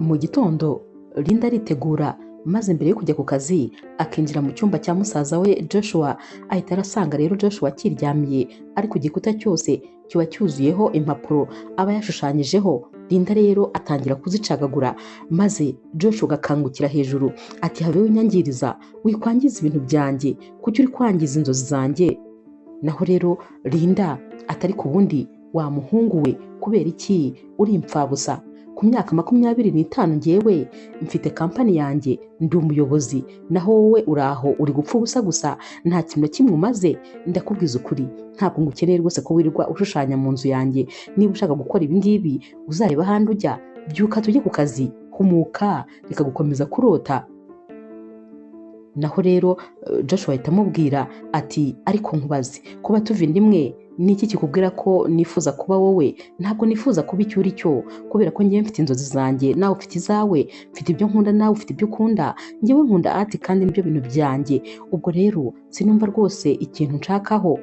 Mu gitondo Linda aritegura maze mbere yo kujya ku kazi akinjira mu cyumba cya musaza we Joshua, ahita arasanga rero Joshua akiryamiye ariko igikuta cyose kiba cyuzuyeho impapuro aba yashushanyijeho. Linda rero atangira kuzicagagura maze Joshua agakangukira hejuru ati habe winyangiriza, wikwangiza ibintu byanjye, kuki uri kwangiza inzozi zanjye? Naho rero Linda atari ku wundi wa muhungu we, kubera iki uri impfabusa? Ku myaka 25 njyewe mfite kampani yanjye, ndi umuyobozi, naho wowe uraho uri gupfa ubusa gusa, nta kintu na kimwe umaze. Ndakubwiza ukuri ntabwo ngukeneye rwose ko wirirwa ushushanya mu nzu yanjye. Niba ushaka gukora ibi ngibi uzareba ahandi ujya, byuka tujye ku kazi, humuka, reka gukomeza kurota. Naho rero Joshua ahita amubwira ati ariko nkubaze, kuba tuva inda imwe ni iki kikubwira ko nifuza kuba wowe? Ntabwo nifuza kuba icyo uri cyo, kubera ko njyewe mfite inzozi zanjye nawe ufite izawe, mfite ibyo nkunda nawe ufite ibyo ukunda, njyewe nkunda art kandi nibyo bintu byanjye, ubwo rero sinumva rwose ikintu nshakaho.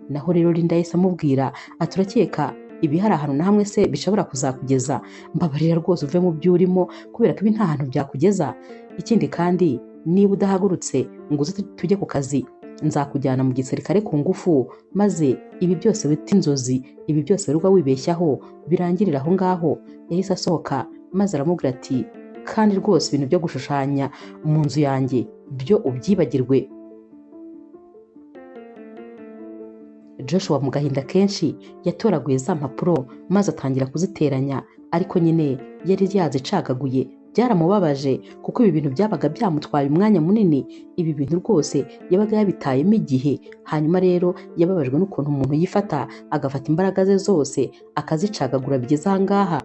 Naho rero Linda yahise amubwira ati urakeka ibi hari ahantu na hamwe se bishobora kuzakugeza? Mbabarira rwose uve mu byo urimo, kubera ko ibi nta hantu byakugeza. Ikindi kandi niba udahagurutse ngo uze tujye ku kazi, nzakujyana mu gisirikare ku ngufu, maze ibi byose wita inzozi, ibi byose wirirwa wibeshyaho birangirire aho ngaho. Yahise asohoka maze aramubwira ati kandi rwose ibintu byo gushushanya mu nzu yanjye byo ubyibagirwe. Joshua mu gahinda kenshi yatoraguye za mpapuro maze atangira kuziteranya, ariko nyine yari yazicagaguye. Byaramubabaje kuko ibi bintu byabaga byamutwaye umwanya munini, ibi bintu rwose yabaga yabitayemo igihe. Hanyuma rero yababajwe n'ukuntu umuntu yifata agafata imbaraga ze zose akazicagagura bigeze aha ngaha.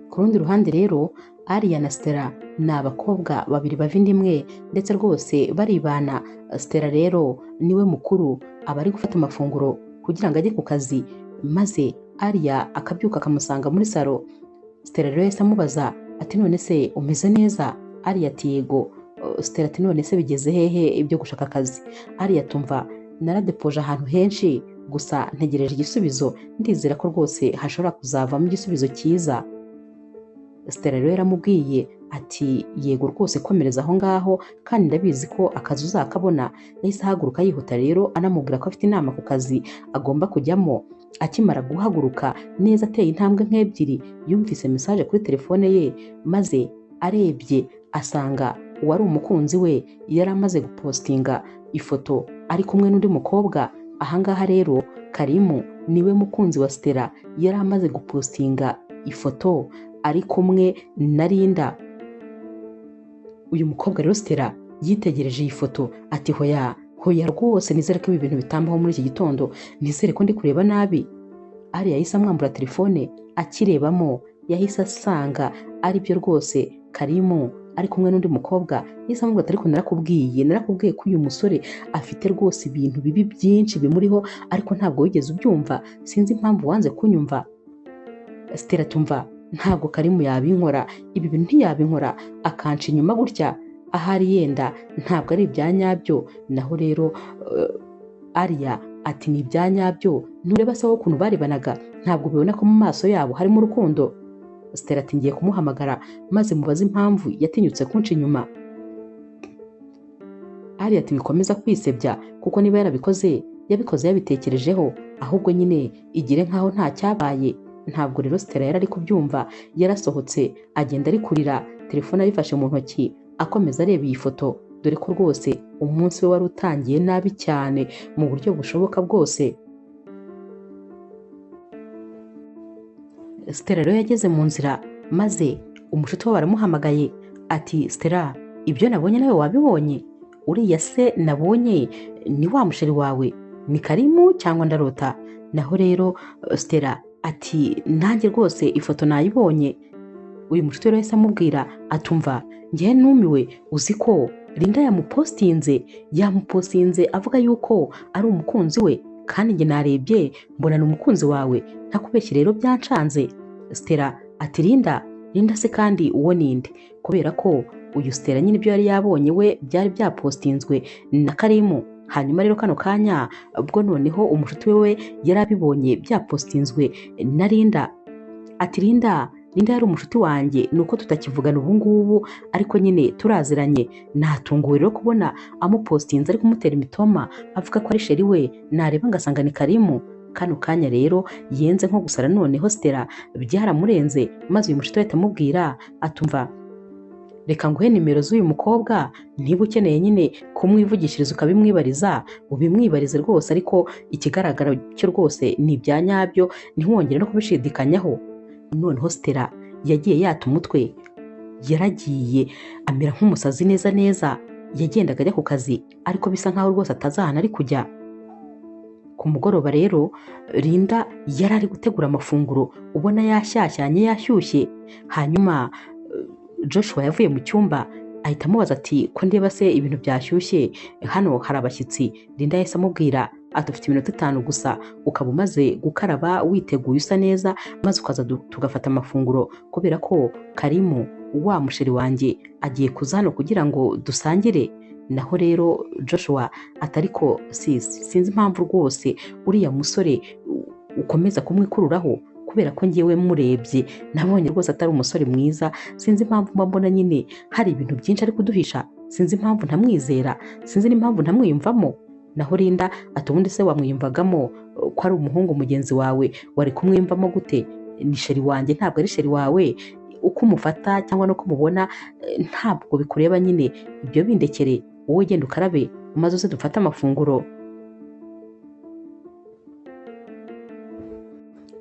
Ku rundi ruhande rero Alia na Stella ni abakobwa babiri bava inda imwe ndetse rwose baribana. Stella rero niwe mukuru, aba ari gufata amafunguro kugira ngo ajye ku kazi, maze Alia akabyuka akamusanga muri salo. Stella rero yahise amubaza ati none se umeze neza? Alia ati yego. Stella ati none se bigeze hehe ibyo gushaka akazi? Alia tumva naradepoje ahantu henshi, gusa ntegereje igisubizo, ndizera ko rwose hashobora kuzavamo igisubizo cyiza. Stella rero yaramubwiye ati yego rwose komereza aho ngaho kandi ndabizi ko akazi uzakabona. Yahise ahaguruka yihuta rero anamubwira ko afite inama ku kazi agomba kujyamo. Akimara guhaguruka neza ateye intambwe nk'ebyiri, yumvise message kuri telefone ye, maze arebye asanga uwari umukunzi we yari amaze gupostinga ifoto ari kumwe n'undi mukobwa. Ahangaha rero Karimu niwe mukunzi wa Stella, yari amaze gupostinga ifoto ari kumwe na Linda. Uyu mukobwa rero Stella yitegereje iyi foto ati hoya hoya rwose nizere ko ibi bintu bitambaho muri iki gitondo, nizere ko ndi kureba nabi. Alia yahise amwambura telefone akirebamo, yahise asanga ari byo rwose Karimu ari kumwe n'undi mukobwa. Yahise amubwira ati ariko narakubwiye ko uyu musore afite rwose ibintu bibi byinshi bimuriho, ariko ntabwo wigeze ubyumva, sinzi impamvu wanze kunyumva. Stella tumva ntabwo Karimu yabinkora, ibi bintu ntiyabinkora akanca inyuma gutya, ahari yenda ntabwo ari ibya nyabyo. Naho rero Alia ati ni ibya nyabyo, ntureba se wowe ukuntu barebanaga, ntabwo ubibona ko mu maso yabo harimo urukundo? Stella ati ngiye kumuhamagara maze mubaze impamvu yatinyutse kunca inyuma. Alia ati bikomeza kwisebya kuko niba yarabikoze yabikoze yabitekerejeho, ahubwo nyine igire nkaho nta cyabaye. Ntabwo rero Stella yari ari kubyumva, yarasohotse agenda ari kurira, telefone ayifashe mu ntoki akomeza areba iyi foto, dore ko rwose umunsi we wari utangiye nabi cyane mu buryo bushoboka bwose. Stella rero yageze mu nzira maze umushuti we baramuhamagaye ati Stella ibyo nabonye nawe wabibonye? Uriya se nabonye ni wa musheri wawe, ni Karimu cyangwa ndarota? Naho rero Stella ati nanjye rwose ifoto nayibonye. Uyu mushuti rero yahise amubwira atumva njyewe numiwe, uzi ko Linda yamupostinze avuga yuko ari umukunzi we, kandi njye narebye mbona ni umukunzi wawe, ntakubeshye rero byancanze. Stella ati Linda se kandi uwo ninde? Kubera ko uyu Stella nyine ibyo yari yabonye we byari byapostinzwe na Karimu. Hanyuma rero kano kanya ubwo noneho umushuti we yari abibonye byapostinzwe na Linda. Ati Linda, Linda yari umushuti wanjye, nuko tutakivugana ubu ngubu, ariko nyine turaziranye. Natunguwe rero kubona amupostinze ari kumutera imitoma avuga ko ari sheri we, nareba ngasanga ni Karimu. Kano kanya rero yenze nko gusara. Noneho Stella byaramurenze, maze uyu mushuti ahita amubwira atumva reka nguhe nimero z'uyu mukobwa, niba ukeneye nyine kumwivugishiriza ukabimwibariza ubimwibarize rwose, ariko ikigaragara cyo rwose ni ibya nyabyo, ntiwongere no kubishidikanyaho. Noneho Stella yagiye yata umutwe, yaragiye amera nk'umusazi neza neza. Yagendaga ajya ku kazi ariko bisa nkaho rwose atazi ahantu ari kujya. Ku mugoroba rero Linda yari ari gutegura amafunguro ubona yashyashyanye yashyushye. Hanyuma Joshua yavuye mu cyumba ahita amubaza ati ko ndeba se ibintu byashyushye, hano hari abashyitsi. Linda yahise amubwira ati ufite iminota 5 gusa, ukaba umaze gukaraba witeguye usa neza, maze ukaza tugafata amafunguro, kubera ko Karimu wa musheri wanjye agiye kuza hano kugira ngo dusangire. Naho rero Joshua atariko sis, sinzi impamvu rwose uriya musore ukomeza kumwikururaho, kubera ko ngewe murebye nabonye rwose atari umusore mwiza. Sinzi impamvu mba mbona nyine hari ibintu byinshi ari kuduhisha, sinzi impamvu ntamwizera, sinzi n'impamvu ntamwiyumvamo. Naho Linda ati ubundi se wamwiyumvagamo ko ari umuhungu mugenzi wawe, wari kumwiyumvamo gute? Ni sheri wanjye ntabwo ari sheri wawe, uko umufata cyangwa no kumubona ntabwo bikureba nyine, ibyo bindekere, wowe genda ukarabe maze uze dufate amafunguro.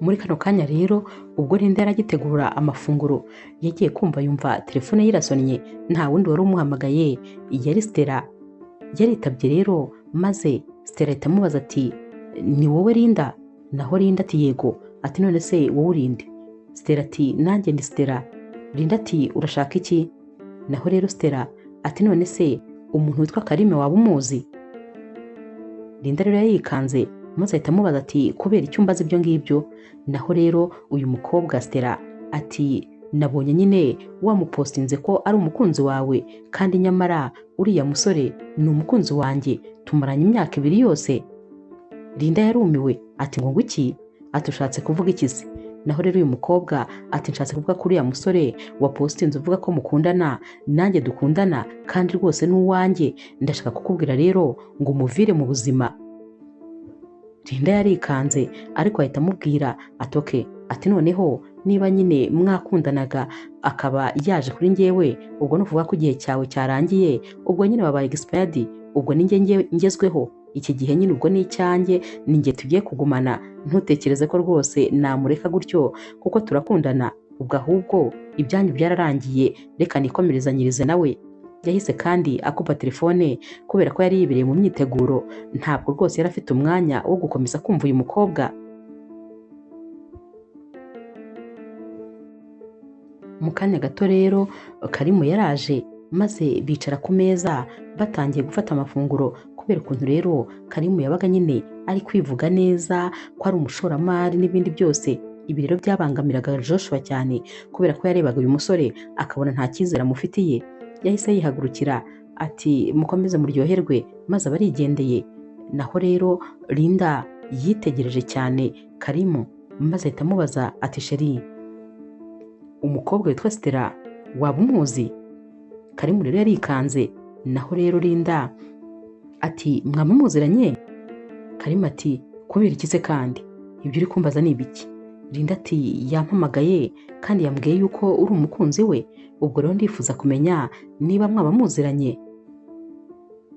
Muri kano kanya rero ubwo Linda yaragitegura amafunguro, yagiye kumva yumva telefone ye irasonnye, nta wundi wari umuhamagaye, yari Stella. Yaritabye rero, maze Stella ahita amubaza ati ni wowe Linda? Naho Linda ati yego. Ati none se wowe urinde? Stella ati nanjye ndi Stella. Linda ati urashaka iki? Naho rero Stella ati none se umuntu witwa Karime waba umuzi? Linda rero yikanze, maze ahita amubaza ati kubera icyo umbaza ibyo ngibyo? Naho rero uyu mukobwa Stella ati nabonye nyine wamupostinze ko ari umukunzi wawe, kandi nyamara uriya musore ni umukunzi wanjye, tumaranye imyaka 2 yose. Linda yarumiwe ati ngo ngwiki? Ati ushatse kuvuga iki se? Naho rero uyu mukobwa ati nshatse kuvuga ko uriya musore wapostinze uvuga ko mukundana nanjye dukundana, kandi rwose n'uwanjye, ndashaka kukubwira rero ngo umuvire mu buzima. Linda yarikanze, ariko ahita amubwira ati okay, ati noneho niba nyine mwakundanaga akaba yaje kuri njyewe, ubwo ni ukuvuga ko igihe cyawe cyarangiye, ubwo nyine wabaye expired, ubwo ni njye ngezweho iki gihe nyine, ubwo ni icyanjye, ni njye tugiye kugumana, ntutekereze ko rwose namureka gutyo kuko turakundana, ubwo ahubwo ibyanyu byararangiye, reka nikomerezanyirize nawe. Yahise kandi akupa telefone kubera ko yari yibereye mu myiteguro, ntabwo rwose yari afite umwanya wo gukomeza kumva uyu mukobwa. Mu kanya gato rero Karimu yaraje, maze bicara ku meza batangiye gufata amafunguro. Kubera ukuntu rero Karimu yabaga nyine ari kwivuga neza ko ari umushoramari n'ibindi byose, ibi rero byabangamiraga Joshua cyane, kubera ko yarebaga uyu musore akabona nta cyizere amufitiye. Yahise yihagurukira ati mukomeze muryoherwe, maze abarigendeye. Naho rero Linda yitegereje cyane Karimu, maze ahita amubaza ati sheri, umukobwa witwa Stella waba umuzi? Karimu rero yarikanze. Naho rero Linda ati mwaba muziranye? Karimu ati kubera iki se kandi ibyo uri kumbaza ni ibiki? Linda ati yampamagaye kandi yambwiye yuko uri umukunzi we, ubwo rero ndifuza kumenya niba mwaba muziranye.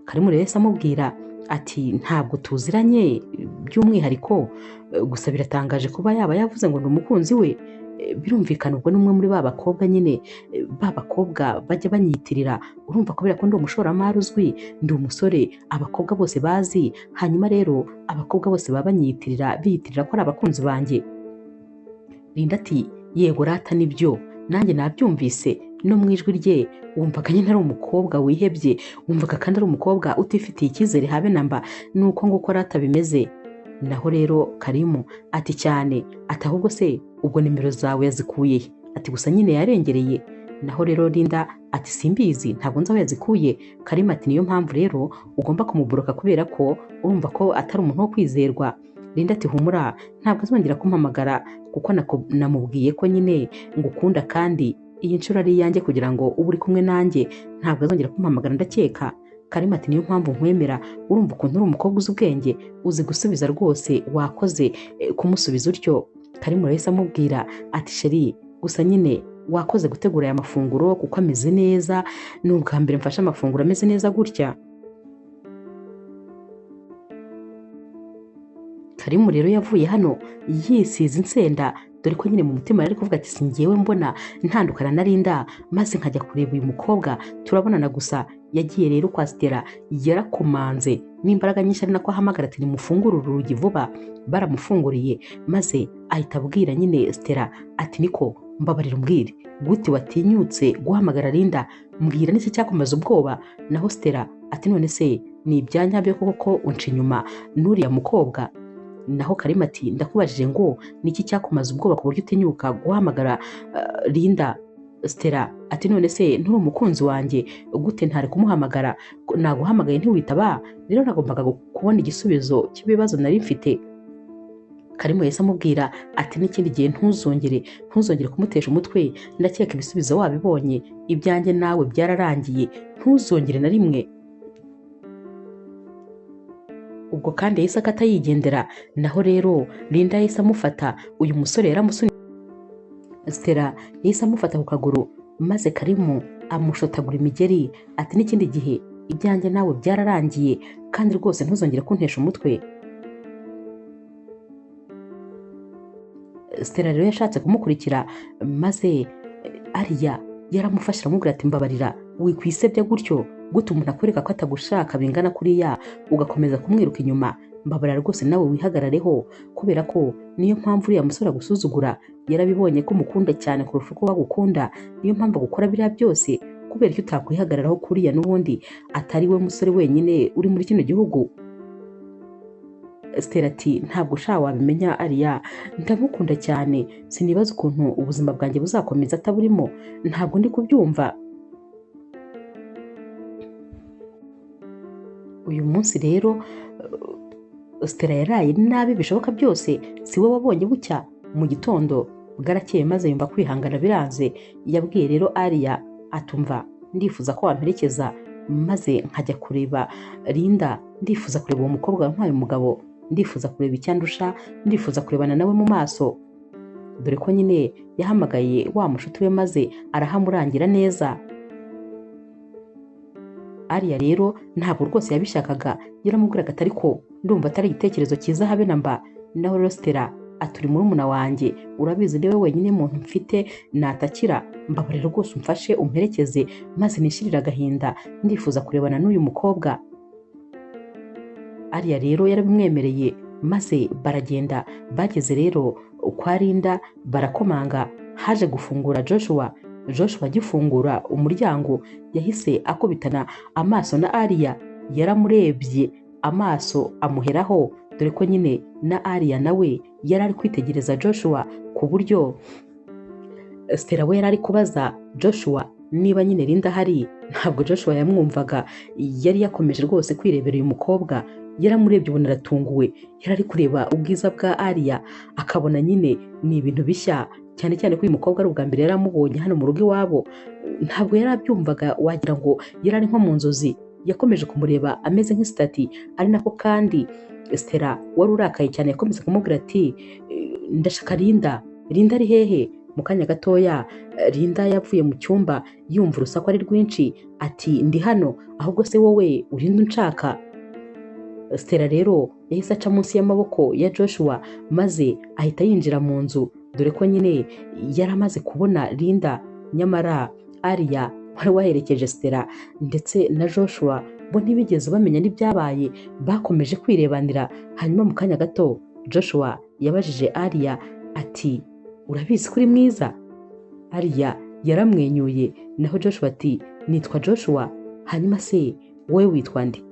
Karimu rero yahise amubwira ati ntabwo tuziranye by'umwihariko, gusa biratangaje kuba yaba yavuze ngo ni umukunzi we. Birumvikana ubwo n'umwe muri ba bakobwa nyine, ba bakobwa bajya banyitirira, urumva kubera ko ndi umushoramari uzwi, ndi umusore abakobwa bose bazi, hanyuma rero abakobwa bose baba banyitirira biyitirira ko ari abakunzi banjye. Linda ati yego rata nibyo, nanjye nabyumvise, no mu ijwi rye wumvaga nyine ari umukobwa wihebye, wumvaga kandi ari umukobwa utifitiye icyizere habe namba, nuko nguko rata bimeze. Naho rero Karimu ati cyane, ati ahubwo se ubwo nimero zawe yazikuye he? Ati gusa nyine yarengereye. Naho rero Linda ati simbizi ntabwo nzi aho yazikuye. Karimu ati niyo mpamvu rero ugomba kumuboroka, kubera ko urumva ko atari umuntu wo kwizerwa. Linda ati humura ntabwo azongera kumpamagara kuko namubwiye ko nyine ngukunda kandi iyi nshuro ari iyanjye kugira ngo ube uri kumwe nanjye, ntabwo azongera kumpamagara ndakeka. Karima ati niyo mpamvu nkwemera, urumva ukuntu uri umukobwa uzi ubwenge, uzi gusubiza rwose, wakoze kumusubiza utyo. Karima yahise amubwira ati sheri gusa nyine wakoze gutegura aya mafunguro kuko ameze neza, ni ubwa mbere mfashe amafunguro ameze neza gutya. Karimu rero yavuye hano yisize insenda, dore ko nyine mu mutima yari kuvuga ati singewe mbona ntandukana na Linda maze nkajya kureba uyu mukobwa turabonana gusa. Yagiye rero kwa Stella yarakomanze n'imbaraga nyinshi, ari nako ahamagara ati nimufungure urugi vuba. Baramufunguriye maze ahita abwira nyine Stella ati niko mbabarira umbwire gute watinyutse guhamagara Linda, mbwira n'iki cyakomaze ubwoba. Naho Stella ati none se ni ibyanyabyo koko unca inyuma n'uriya mukobwa? Naho Karima ati ndakubajije ngo niki cyakomaze ubwoba ku buryo utinyuka guhamagara Linda? Stella ati none se nturi umukunzi wanjye gute ntari kumuhamagara, naguhamagaye ntiwitaba, rero nagombaga kubona igisubizo cy'ibibazo nari mfite. Karimo yahise amubwira ati n'ikindi gihe ntuzongere kumutesha umutwe, ndakeka ibisubizo wabibonye, ibyanjye nawe byararangiye, ntuzongere na rimwe. Ubwo kandi yahise akata yigendera. Naho rero Linda yahise amufata, uyu musore yaramusunitse. Stella yahise amufata ku kaguru maze Karimu amushotagura imigeri ati n'ikindi gihe ibyanjye nawe byararangiye kandi rwose ntuzongere kuntesha umutwe. Stella rero yashatse kumukurikira maze Ariya yaramufashe aramubwira ati mbabarira wikwisebya gutyo, gute umuntu akwereka ko atagushaka bingana kuriya ugakomeza kumwiruka inyuma, mbabarira rwose nawe wihagarareho, kubera ko niyo mpamvu uriya musore agusuzugura, yarabibonye ko umukunda cyane kurusha uko wagukunda, niyo mpamvu agukora biriya byose, kubera ko utakwihagararaho kuriya n'ubundi atari we musore wenyine uri muri kino gihugu. Stella ati ntabwo sha wabimenya Ariya, ndamukunda cyane, sinibaza ukuntu ubuzima bwanjye buzakomeza ataburimo, ntabwo ndi kubyumva. Uyu munsi rero Stella yaraye nabi bishoboka byose, si we wabonye bucya mu gitondo bwarakeye maze yumva kwihangana biranze. Yabwiye rero Ariya atumva ndifuza ko wamperekeza maze nkajya kureba Linda, ndifuza kureba uwo mukobwa wampaye umugabo, ndifuza kureba icyandusha, ndifuza kurebana nawe mu maso. Dore ko nyine yahamagaye wa mushuti we maze arahamurangira neza. Ariya rero ntabwo rwose yabishakaga, yaramubwiraga ati ariko ndumva atari igitekerezo cyiza habe na mba. Naho rero Stella aturi murumuna wanjye, urabizi niwe wenyine muntu mfite natakira, mbabarira rwose umfashe umperekeze maze nishirire agahinda, ndifuza kurebana n'uyu mukobwa. Ariya rero yarabimwemereye maze baragenda. Bageze rero kwa Linda barakomanga, haje gufungura Joshua. Joshua agifungura umuryango yahise akubitana amaso na Ariya, yaramurebye amaso amuheraho, dore ko nyine na Ariya nawe yari ari kwitegereza Joshua, ku buryo Stella we yari ari kubaza Joshua niba nyine Linda ahari. Ntabwo Joshua yamwumvaga, yari yakomeje rwose kwirebera uyu mukobwa, yaramurebye ubona aratunguwe, yari ari kureba ubwiza bwa Ariya akabona nyine ni ibintu bishya, cyane cyane ko uyu mukobwa ari ubwa mbere yaramubonye hano mu rugo iwabo, ntabwo yari abyumvaga, wagira ngo yari ari nko mu nzozi. Yakomeje kumureba ameze nk'isitati, ari nako kandi Stella wari urakaye cyane yakomeza kumubwira ati ndashaka Linda, Linda ari hehe? Mu kanya gatoya Linda yavuye mu cyumba yumva urusaku ari rwinshi ati ndi hano, ahubwo se wowe urinda unshaka? Stella rero yahise aca munsi y'amaboko ya Joshua maze ahita yinjira mu nzu, dore ko nyine yari amaze kubona Linda. Nyamara Ariya wari waherekeje Stella ndetse na Joshua bo ntibigeze bamenya n'ibyabaye, bakomeje kwirebanira. Hanyuma mu kanya gato Joshua yabajije Ariya ati urabizi ko uri mwiza? Ariya yaramwenyuye, naho Joshua ati nitwa Joshua, hanyuma se wowe witwa nde?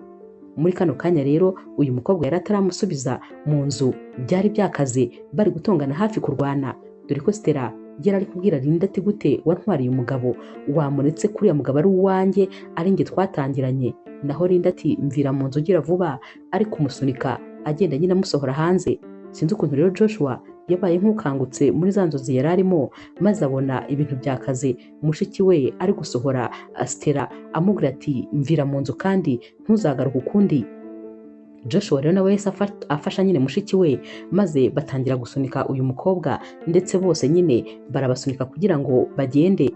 Muri kano kanya rero uyu mukobwa yari ataramusubiza mu nzu, byari byakaze, bari gutongana hafi kurwana, dore ko Stella yari ari kubwira Linda ati gute wantwariye umugabo, wamuretse kuriya mugabo ari uwanjye, ari njye twatangiranye. Naho Linda ati mvira mu nzu ugira vuba, ari kumusunika agenda nyine amusohora hanze. Sinzi ukuntu rero Joshua yabaye nk'ukangutse muri za nzozi yari arimo, maze abona ibintu byakaze. Mushiki we ari gusohora Stella amubwira ati mvira mu nzu kandi ntuzagaruke ukundi. Joshua rero nawe yahise afasha nyine mushiki we, maze batangira gusunika uyu mukobwa, ndetse bose nyine barabasunika kugira ngo bagende.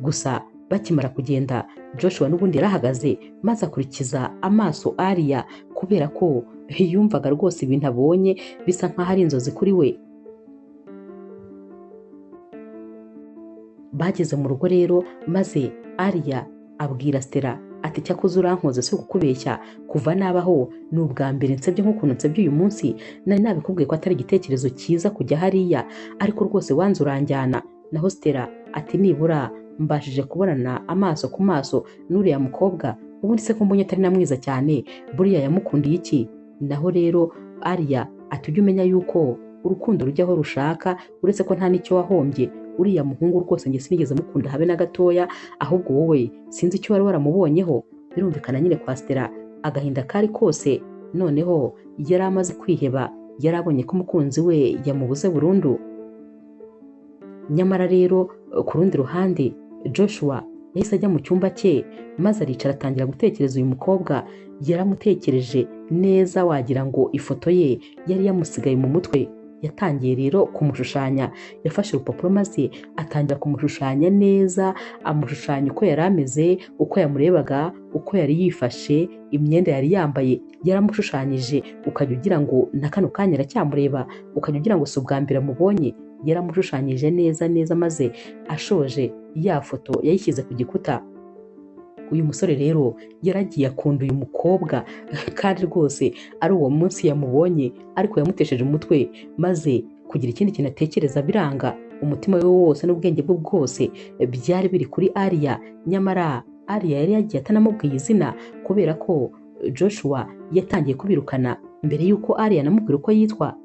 Gusa bakimara kugenda Joshua n'ubundi yarahagaze maze akurikiza amaso Aria, kubera ko yumvaga rwose ibintu abonye bisa nkaho ari inzozi kuri we. Bageze mu rugo rero, maze Aria abwira Stella ati cyakoze urankoze si kukubeshya, kuva nabaho ni ubwa mbere nsebye nk'ukuntu nsebye uyu munsi. Nari nabikubwiye ko atari igitekerezo cyiza kujya hariya, ariko rwose wanze uranjyana. Naho Stella ati nibura mbashije kubonana amaso ku maso n'uriya mukobwa, ubundi se ko mbonye atari na mwiza cyane, buriya yamukundiye iki? Naho rero Aria ati ujye umenya yuko urukundo rujya aho rushaka, uretse ko nta n'icyo wahombye. Uriya muhungu rwose njye sinigeze mukunda habe na gatoya, ahubwo wowe sinzi icyo wari waramubonyeho. Birumvikana nyine kwa Stella agahinda kari kose, noneho yari amaze kwiheba, yari abonye ko umukunzi we yamubuze burundu. Nyamara rero ku rundi ruhande Joshua yahise ajya mu cyumba cye, maze aricara atangira gutekereza uyu mukobwa. Yaramutekereje neza, wagira ngo ifoto ye yari yamusigaye mu mutwe. Yatangiye rero kumushushanya, yafashe urupapuro maze atangira kumushushanya neza, amushushanya uko yari ameze, uko yamurebaga, uko yari yifashe, imyenda yari yambaye, yaramushushanyije ukajya ugira ngo na kano kanya aracyamureba, ukajya ugira ngo si ubwa mbere amubonye. Yaramushushanyije neza neza, maze ashoje ya foto yayishyize ku gikuta. Uyu musore rero yaragiye akunda uyu mukobwa, kandi rwose ari uwo munsi yamubonye, ariko yamutesheje umutwe, maze kugira ikindi kintu atekereza biranga. Umutima we wose n'ubwenge bwe bwose byari biri kuri Aria. Nyamara Aria yari yagiye atanamubwiye izina, kubera ko Joshua yatangiye kubirukana mbere y'uko Aria anamubwira uko yitwa.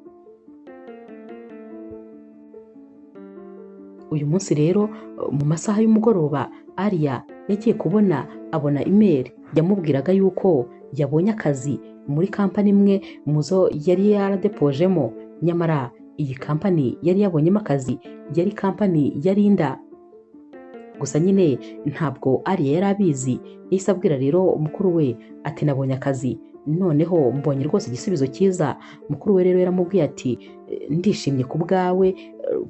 Uyu munsi rero mu masaha y'umugoroba Aria yagiye kubona abona email yamubwiraga yuko yabonye akazi muri kampani imwe muzo yari yaradepojemo. Nyamara iyi kampani yari yabonyemo akazi yari kampani ya Linda. Gusa nyine ntabwo Aria yari abizi. Yahise abwira rero mukuru we ati nabonye akazi, noneho mbonye rwose igisubizo cyiza. Mukuru we rero yaramubwiye ati ndishimye ku bwawe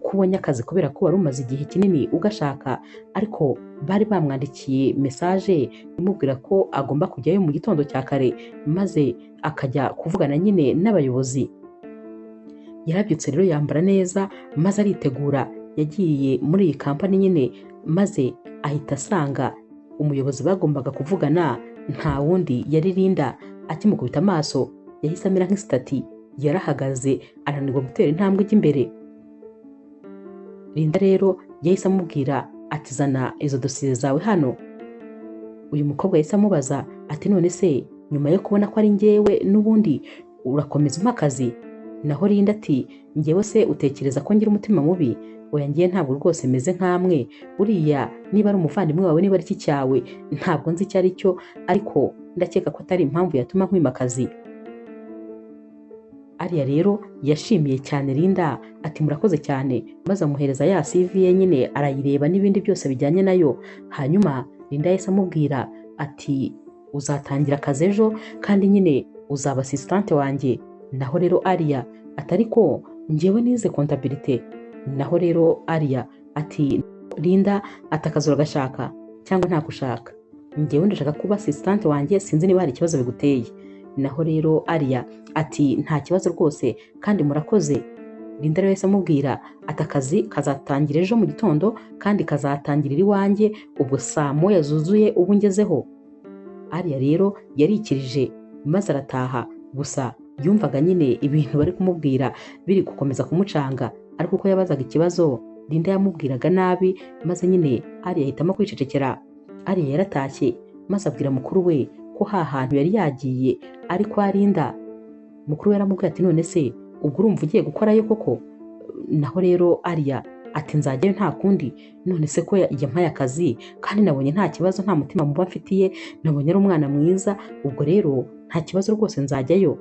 kubonye akazi, kubera ko wari umaze igihe kinini ugashaka. Ariko bari bamwandikiye message imubwira ko agomba kujyayo mu gitondo cya kare, maze akajya kuvugana nyine n'abayobozi. Yarabyutse rero yambara neza maze aritegura, yagiye muri iyi kampani nyine, maze ahita asanga umuyobozi bagombaga kuvugana nta wundi yari Linda. Akimukubita amaso yahise amera nk'isitati, yarahagaze ananirwa gutera intambwe ijya imbere. Linda rero yahise amubwira ati zana izo dosiye zawe hano. Uyu mukobwa yahise amubaza ati none se nyuma yo kubona ko ari njyewe n'ubundi urakomeza umpa akazi? Naho Linda ati njyewe se utekereza ko ngira umutima mubi? Oya ngiye ntabwo rwose meze nkamwe, uriya niba ari umuvandimwe wawe, niba ari iki cyawe, ntabwo nzi icyo ari cyo, ariko ndakeka ko atari impamvu yatuma nkwima akazi. Aria rero yashimiye cyane Linda ati murakoze cyane, maze amuhereza ya CV ye nyine arayireba n'ibindi byose bijyanye nayo. Hanyuma Linda yahise amubwira ati uzatangira akazi ejo kandi nyine uzaba assistant wanjye. Naho rero Aria ati ariko njyewe nize comptabilité. Naho rero Aria ati Linda atakazi uragashaka cyangwa ntakushaka? Njyewe ndashaka kuba assistant wanjye, sinzi niba hari ikibazo biguteye. Naho rero Aria ati nta kibazo rwose kandi murakoze. Linda rero yahise amubwira ati akazi kazatangira ejo mu gitondo kandi kazatangirira iwanjye ubwo saa moya zuzuye ubu ngezeho. Aria rero yarikirije maze arataha. Gusa yumvaga nyine ibintu bari kumubwira biri gukomeza kumucanga, ariko uko yabazaga ikibazo Linda yamubwiraga nabi, maze nyine Aria ahitamo kwicecekera. Aria yaratashye maze abwira mukuru we ko ha hantu yari yagiye ari kwa Linda. Mukuru we yaramubwiye ati none se ubwo urumva ugiye gukorayo koko? Naho rero Aria ati nzajyayo nta kundi, none se ko yampaye akazi kandi nabonye nta kibazo, nta mutima muba mfitiye, nabonye ari umwana mwiza, ubwo rero nta kibazo rwose nzajyayo.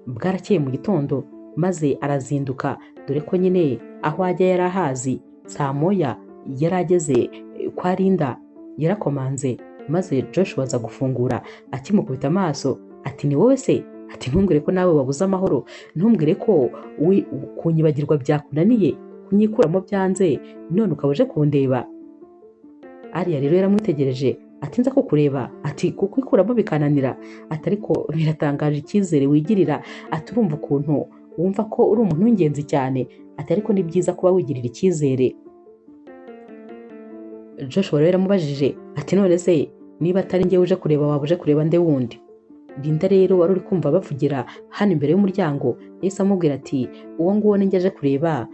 Bwarakeye mu gitondo maze arazinduka, dore ko nyine aho ajya yari ahazi. Saa 1 yari ageze kwa Linda, yarakomanze maze Joshua aza gufungura. Akimukubita amaso ati ni wowe se? Ati ntumbwire ko nawe wabuze amahoro, ntumbwire ko kunyibagirwa byakunaniye, kunyikuramo byanze, none ukaba uje kundeba. Aria rero yaramwitegereje ati nza kukureba, ati kukwikuramo bikananira, ati ariko biratangaje icyizere wigirira, ati urumva ukuntu wumva ko uri umuntu w'ingenzi cyane, ati ariko ni byiza kuba wigirira icyizere. Joshua rero yaramubajije ati none se niba atari njyewe uje kureba, waba uje kureba nde wundi? Linda rero wari uri kumva bavugira hano imbere y'umuryango yahise amubwira ati uwo nguwo ni njye aje kureba,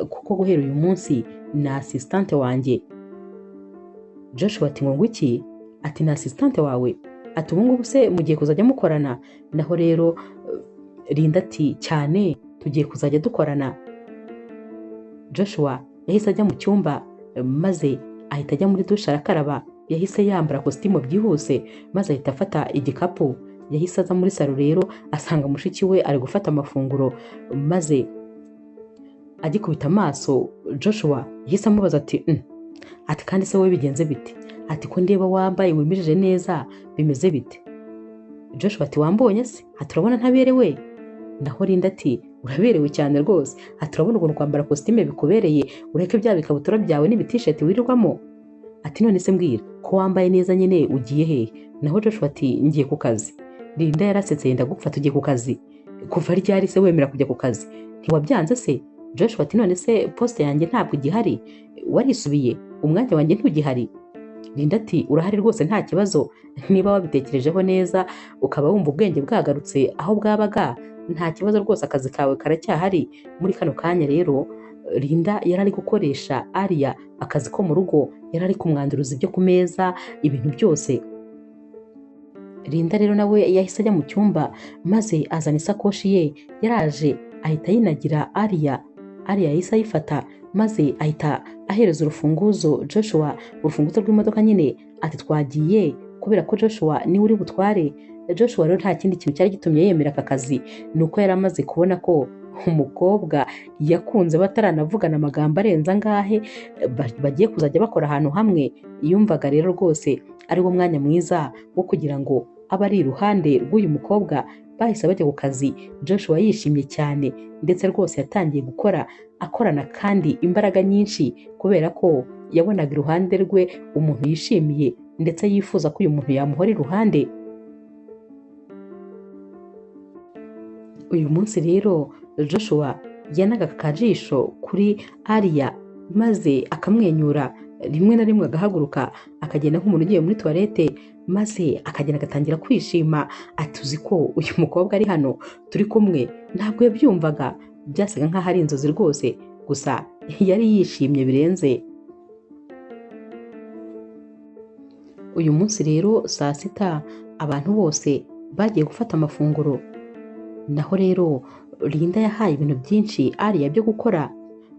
kuko guhera uyu munsi ni assistante wanjye. Joshua ati ngo iki? Ati ni assistante wawe? Ati ubu ngubu se mugiye kuzajya mukorana? Naho rero Linda ati cyane, tugiye kuzajya dukorana. Joshua yahise ajya mu cyumba maze ahita ajya muri dushe arakaraba. Yahise yambara kositimu byihuse maze ahita afata igikapu. Yahise aza muri salo rero asanga mushiki we ari gufata amafunguro, maze agikubita amaso Joshua yahise amubaza ati ati kandi se wowe bigenze bite? Ati ko ndeba wambaye wimirije neza, bimeze bite? Joshua ati wambonye se? Ati urabona ntaberewe? Naho Linda ati uraberewe cyane rwose, ati urabona ukuntu kwambara kositime bikubereye, ureke bya bikabutura byawe n'ibitisheti wirirwamo. Ati none se mbwira ko wambaye neza nyine ugiye hehe? Naho Joshua ati ngiye ku kazi. Linda yarasetse yenda gupfa, tugiye ku kazi? Kuva ryari se wemera kujya ku kazi? Ntiwabyanze se? Joshua ati none se poste yanjye ntabwo igihari, warisubiye, umwanya wanjye ntugihari? Linda ati urahari rwose nta kibazo, niba wabitekerejeho neza ukaba wumva ubwenge bwagarutse aho bwabaga, nta kibazo rwose, akazi kawe karacyahari. Muri kano kanya rero Linda yari ari gukoresha Aria akazi ko mu rugo, yari ari kumwanduruza ibyo ku meza, ibintu byose. Linda rero nawe yahise ajya mu cyumba maze azana isakoshi ye, yaraje ahita yinagira Aria. Aria yahise ayifata maze ahita ahereza urufunguzo Joshua, urufunguzo rw'imodoka nyine, ati twagiye, kubera ko Joshua niwe uri butware. Joshua rero nta kindi kintu cyari gitumye yemera aka kazi, ni uko yari amaze kubona ko umukobwa yakunze bataranavugana amagambo arenze angahe, bagiye kuzajya bakora ahantu hamwe. Yumvaga rero rwose ari wo mwanya mwiza wo kugira ngo abe ari iruhande rw'uyu mukobwa. Bahise bajya ku kazi, Joshua yishimye cyane, ndetse rwose yatangiye gukora akorana kandi imbaraga nyinshi, kubera ko yabonaga iruhande rwe umuntu yishimiye ndetse yifuza ko uyu muntu yamuhora iruhande. Uyu munsi rero Joshua yanaga akajisho kuri Aria maze akamwenyura, rimwe na rimwe agahaguruka akagenda nk'umuntu ugiye muri toilette, maze akagenda agatangira kwishima, ati uzi ko uyu mukobwa ari hano turi kumwe. Ntabwo yabyumvaga, byasaga nk'aho ari inzozi rwose, gusa yari yishimye birenze. Uyu munsi rero saa 6 abantu bose bagiye gufata amafunguro. Naho rero Linda yahaye ibintu byinshi Aria byo gukora.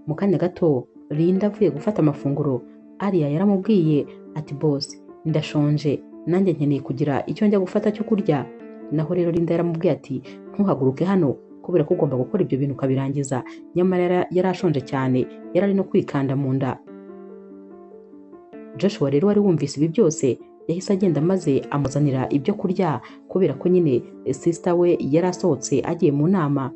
Mu kanya gato Linda avuye gufata amafunguro, Aria yaramubwiye ati boss ndashonje, nanjye nkeneye kugira icyo njya gufata cyo kurya. Naho rero Linda yaramubwiye ati ntuhaguruke hano, kubera ko ugomba gukora ibyo bintu ukabirangiza. Nyamara yari ashonje cyane, yari ari no kwikanda mu nda. Joshua rero wari wumvise ibi byose yahise agenda maze amuzanira ibyo kurya, kubera ko nyine sister we yari asohotse agiye mu nama.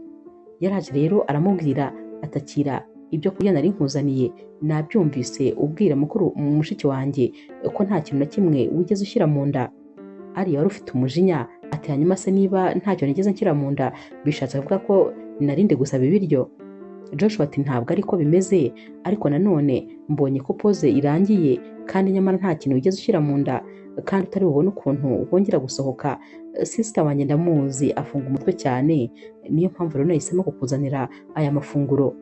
Yaraje rero aramubwira atakira ibyo kurya nari nkuzaniye, nabyumvise ubwira mukuru mushiki wanjye ko nta kintu na kimwe wigeze ushyira mu nda. Aria wari ufite umujinya ati hanyuma se niba ntacyo nigeze nshyira mu nda bishatse kuvuga ko narinde gusaba ibiryo? Joshua ati ntabwo ariko bimeze, ariko nanone mbonye ko pose irangiye kandi nyamara nta kintu wigeze ushyira mu nda, kandi utari bubone ukuntu wongera gusohoka. Sister wanjye ndamuzi afunga umutwe cyane, niyo mpamvu rero nahisemo kukuzanira aya mafunguro.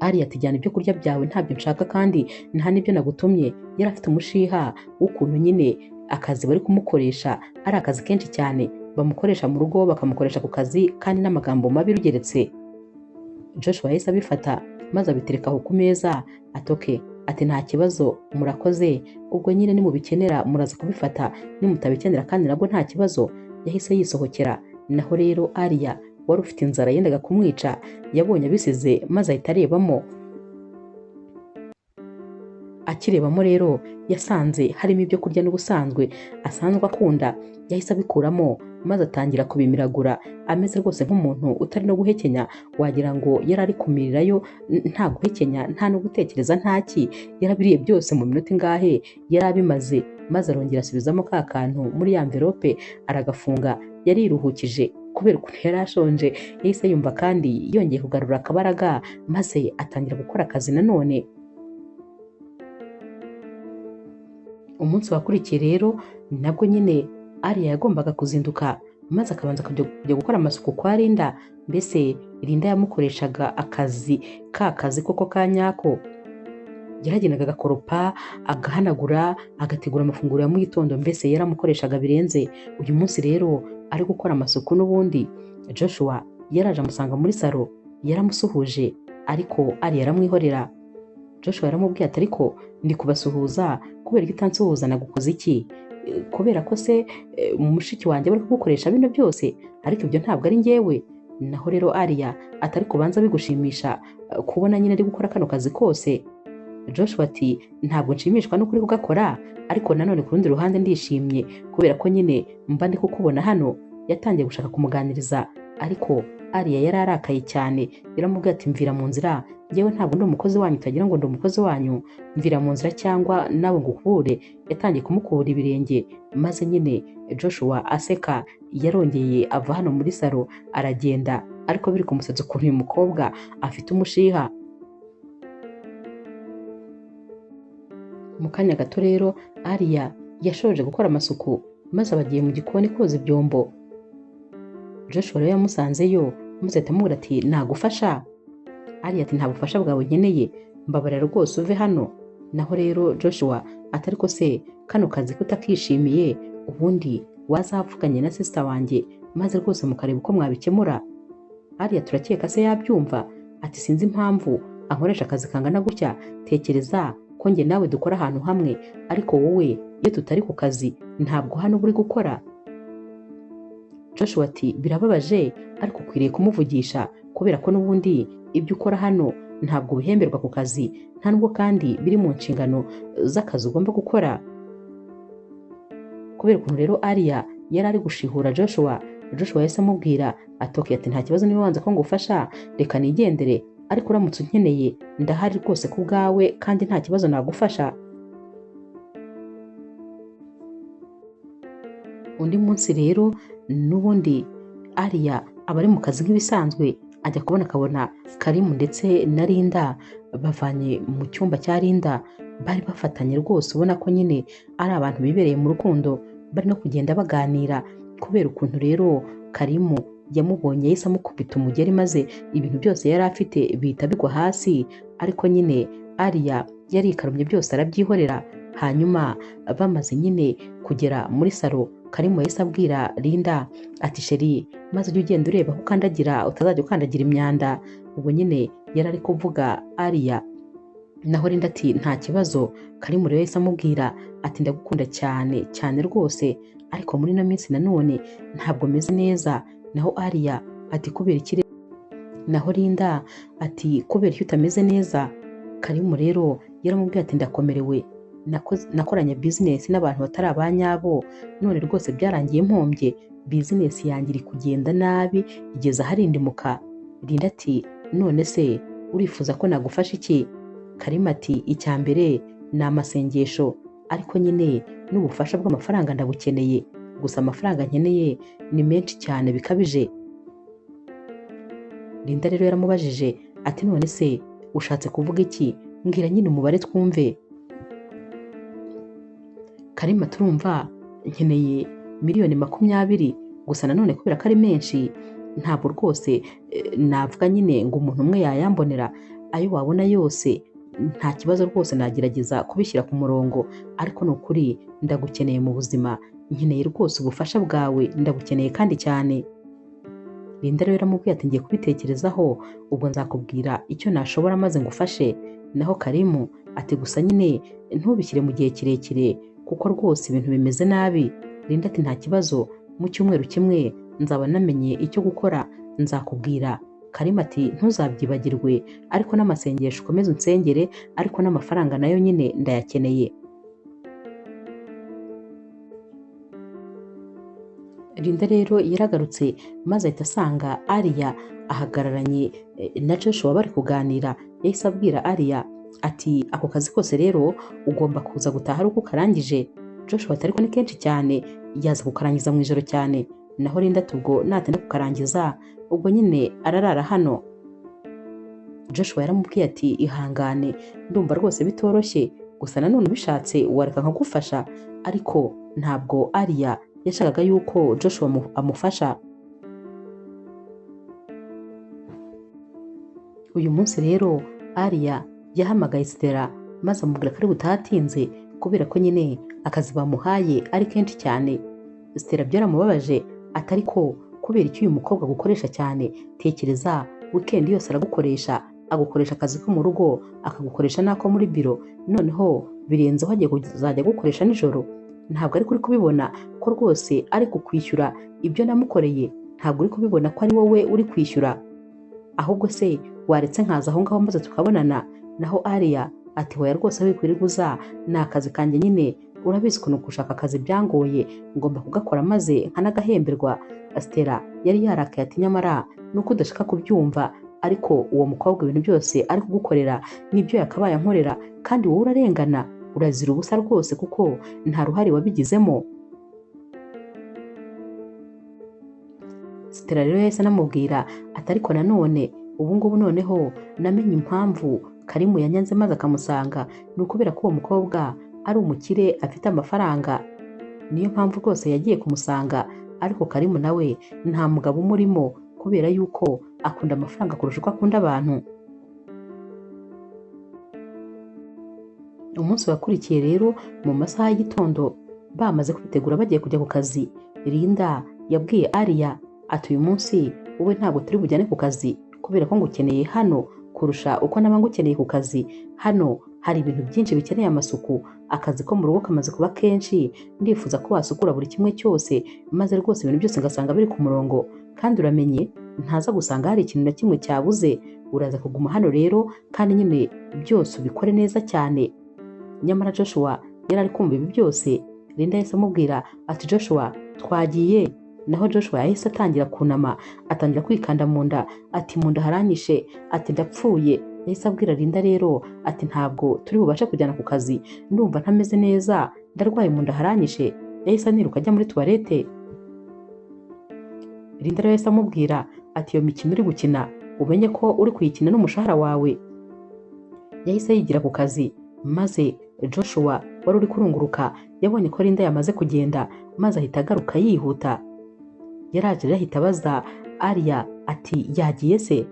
Aria ati jyana ibyo kurya byawe ntabyo nshaka kandi nta n'ibyo nagutumye. Yari afite umushiha w'ukuntu nyine akazi bari kumukoresha ari akazi kenshi cyane, bamukoresha mu rugo bakamukoresha ku kazi, kandi n'amagambo mabi rugeretse. Joshua yahise abifata maze abitereka aho ku meza, atoke ati nta kibazo murakoze, ubwo nyine nimubikenera muraza kubifata, nimutabikenera kandi nabwo nta kibazo. Yahise yisohokera. Naho rero Aria wari ufite inzara yendaga kumwica yabonye abisize maze ahita arebamo. Akirebamo rero yasanze harimo ibyo kurya n'ubusanzwe asanzwe akunda, yahise abikuramo maze atangira kubimiragura ameze rwose nk'umuntu utari no guhekenya, wagira ngo yari ari kumirirayo nta guhekenya nta no gutekereza ntaki, yarabiriye byose mu minota ingahe yari abimaze, maze arongera asubizamo ka kantu muri ya mverope aragafunga. Yariruhukije kubera ukuntu yari ashonje, yahise yumva kandi yongeye kugarura akabaraga maze atangira gukora akazi nanone. Umunsi wakurikiye rero nabwo nyine Alia yagombaga kuzinduka maze akabanza kujya gukora amasuku kwa Linda. Mbese Linda yamukoreshaga akazi ka kazi koko ka nyako, yaragendaga agakoropa, agahanagura, agategura amafunguro ya mu gitondo, mbese yaramukoreshaga birenze. Uyu munsi rero ari gukora amasuku n'ubundi, Joshua yaraje amusanga muri salo, yaramusuhuje ariko Alia aramwihorera. Joshua yaramubwiye ati ariko ndi kubasuhuza kubera ko utansuhuza nagukoze iki? Kubera ko se mushiki wanjye bari kugukoresha bino byose, ariko ibyo ntabwo ari njyewe. Naho rero Alia atari kubanza bigushimisha kubona nyine ari gukora kano kazi kose. Joshua ati ntabwo nshimishwa n'ukuri kugakora, ariko nanone ku rundi ruhande ndishimye kubera ko nyine mba ndi kukubona hano. Yatangiye gushaka kumuganiriza ariko Alia yari arakaye cyane, yaramubwiye ati mvira mu nzira, njyewe ntabwo ndi umukozi wanyu, utagira ngo ndi umukozi wanyu, mvira mu nzira cyangwa nawe ngukubure. Yatangiye kumukura ibirenge maze nyine Joshua aseka, yarongeye ava hano muri salo aragenda, ariko biri kumusetsa ukuntu uyu mukobwa afite umushiha. Mu kanya gato rero Alia yashoje gukora amasuku maze abagiye mu gikoni koza ibyombo. Joshua rero yamusanzeyo maze ahita amubwira ati nagufasha. Alia ati nta bufasha bwawe nkeneye, mbabarira rwose uve hano. Naho rero Joshua atari ko se kano kazi kutakishimiye, ubundi wazavuganye na sister wanjye maze rwose mukareba uko mwabikemura. Alia turakeka se yabyumva, ati sinzi impamvu ankoresha akazi kangana gutya, tekereza ko njye nawe dukora ahantu hamwe, ariko wowe iyo tutari ku kazi ntabwo hano uri gukora. Joshua ati birababaje ariko ukwiriye kumuvugisha kubera ko n'ubundi ibyo ukora hano ntabwo bihemberwa ku kazi, nta nubwo kandi biri mu nshingano z'akazi ugomba gukora. Kubera ukuntu rero Alia yari ari gushihura Joshua, Joshua yahise amubwira atoke ati nta kibazo niba wanze ko ngufasha reka nigendere, ariko uramutse unkeneye ndahari rwose ku bwawe kandi nta kibazo nagufasha. Undi munsi rero n'ubundi Alia aba ari mu kazi nk'ibisanzwe, ajya kubona akabona Karimu ndetse na Linda bavanye mu cyumba cya Linda, bari bafatanye rwose ubona ko nyine ari abantu bibereye mu rukundo, bari no kugenda baganira. Kubera ukuntu rero Karimu yamubonye yahise amukubita umugeri maze ibintu byose yari afite bihita bigwa hasi, ariko nyine Alia yarikarumye byose arabyihorera. Hanyuma bamaze nyine kugera muri salo, Karimu yahise abwira Linda ati sheri maze ujye ugenda ureba aho ukandagira utazajya ukandagira imyanda. Ubwo nyine yari ari kuvuga Alia. Naho Linda ati nta kibazo. Karimu rero yahise amubwira ati ndagukunda cyane cyane rwose, ariko muri ino minsi nanone ntabwo meze neza. Naho Alia ati kubera iki? Naho Linda ati kubera iki utameze neza? Karimu rero yaramubwiye ati ndakomerewe, nakoranye business n'abantu batari abanyabo, none rwose byarangiye mpombye, business yanjye iri kugenda nabi igeze aharindimuka. Linda ati none se urifuza ko nagufasha iki? Karimu ati icya mbere ni amasengesho, ariko nyine n'ubufasha bw'amafaranga ndabukeneye, gusa amafaranga nkeneye ni menshi cyane bikabije. Linda rero yaramubajije ati none se ushatse kuvuga iki? Mbwira nyine umubare twumve. Karima turumva nkeneye 20,000,000 gusa nanone kubera ko ari menshi ntabwo rwose navuga nyine ngo umuntu umwe yayambonera, ayo wabona yose nta kibazo rwose nagerageza kubishyira ku murongo, ariko ni ukuri ndagukeneye mu buzima, nkeneye rwose ubufasha bwawe, ndagukeneye kandi cyane. Linda rero yaramubwiye ati ngiye kubitekerezaho, ubwo nzakubwira icyo nashobora maze ngufashe. Naho Karimu ati gusa nyine ntubishyire mu gihe kirekire kuko rwose ibintu bimeze nabi. Linda ati nta kibazo, mu cyumweru kimwe nzaba namenye icyo gukora, Nzakubwira. Karima ati ntuzabyibagirwe, ariko n'amasengesho ukomeze unsengere, ariko n'amafaranga nayo nyine ndayakeneye. Linda rero yaragarutse maze ahita asanga Aria ahagararanye na Joshua bari kuganira. Yahise abwira Aria ati ako kazi kose rero ugomba kuza gutaha ari uko ukarangije. Joshua ati ariko ni kenshi cyane, yaza kukarangiza mu ijoro cyane. Naho Linda ati ubwo natinda kukarangiza ubwo nyine ararara hano. Joshua yaramubwiye ati ihangane, ndumva rwose bitoroshye, gusa nanone ubishatse wareka nkagufasha. Ariko ntabwo Aria yashakaga yuko Joshua amufasha. Uyu munsi rero Aria yahamagaye Stella maze amubwira ko ari butahatinze kubera ko nyine akazi bamuhaye ari kenshi cyane. Stella byaramubabaje atari ko kubera icyo uyu mukobwa agukoresha cyane, tekereza weekend yose aragukoresha, agukoresha akazi ko mu rugo, akagukoresha n'ako muri biro, noneho birenzeho agiye kuzajya agukoresha nijoro. Ntabwo ari kuri kubibona ko rwose ari kukwishyura ibyo namukoreye, ntabwo uri kubibona ko ari wowe uri kwishyura, ahubwo se waretse nkaza aho ngaho maze tukabonana. Naho Aria ati hoya rwose wikwirirwa uza, ni akazi kanjye nyine, urabizi ukuntu gushaka akazi byangoye, ngomba kugakora maze nkanagahemberwa. Stella yari yarakaye ati nyamara nuko udashaka kubyumva, ariko uwo mukobwa ibintu byose ari kugukorera nibyo yakabaye ankorera, kandi wowe urarengana, urazira ubusa rwose kuko nta ruhare wabigizemo. Stella rero yahise anamubwira ati ariko nanone ubu ngubu noneho namenye impamvu Karimu yanyanze maze akamusanga, ni ukubera ko uwo mukobwa ari umukire afite amafaranga, niyo mpamvu rwose yagiye kumusanga. Ariko Karimu nawe nta mugabo umurimo kubera yuko akunda amafaranga kurusha uko akunda abantu. Umunsi wakurikiye rero mu masaha y'igitondo bamaze kwitegura bagiye kujya ku kazi, Linda yabwiye Aria ati uyu munsi wowe ntabwo turi bujyane ku kazi kubera ko ngukeneye hano kurusha uko naba ngukeneye ku kazi. Hano hari ibintu byinshi bikeneye amasuku, akazi ko mu rugo kamaze kuba kenshi, ndifuza ko wasukura buri kimwe cyose maze rwose ibintu byose ngasanga biri ku murongo, kandi uramenye ntaza gusanga hari ikintu na kimwe cyabuze, uraza kuguma hano rero kandi nyine byose ubikore neza cyane. Nyamara Joshua yari ari kumva ibi byose. Linda yahise amubwira ati Joshua twagiye. Naho Joshua yahise atangira kunama, atangira kwikanda mu nda, ati mu nda haranyishe, ati ndapfuye. Yahise abwira Linda rero ati ntabwo turi bubashe kujyana ku kazi, ndumva ntameze neza, ndarwaye mu nda haranyishe. Yahise aniruka ajya muri toilette. Linda rero yahise amubwira ati iyo mikino uri gukina umenye ko uri kuyikina n'umushahara wawe. Yahise yigira ku kazi, maze Joshua wari uri kurunguruka yabonye ko Linda yamaze kugenda, maze ahita agaruka yihuta. Yaraje rero ahita abaza Aria ati yagiye se?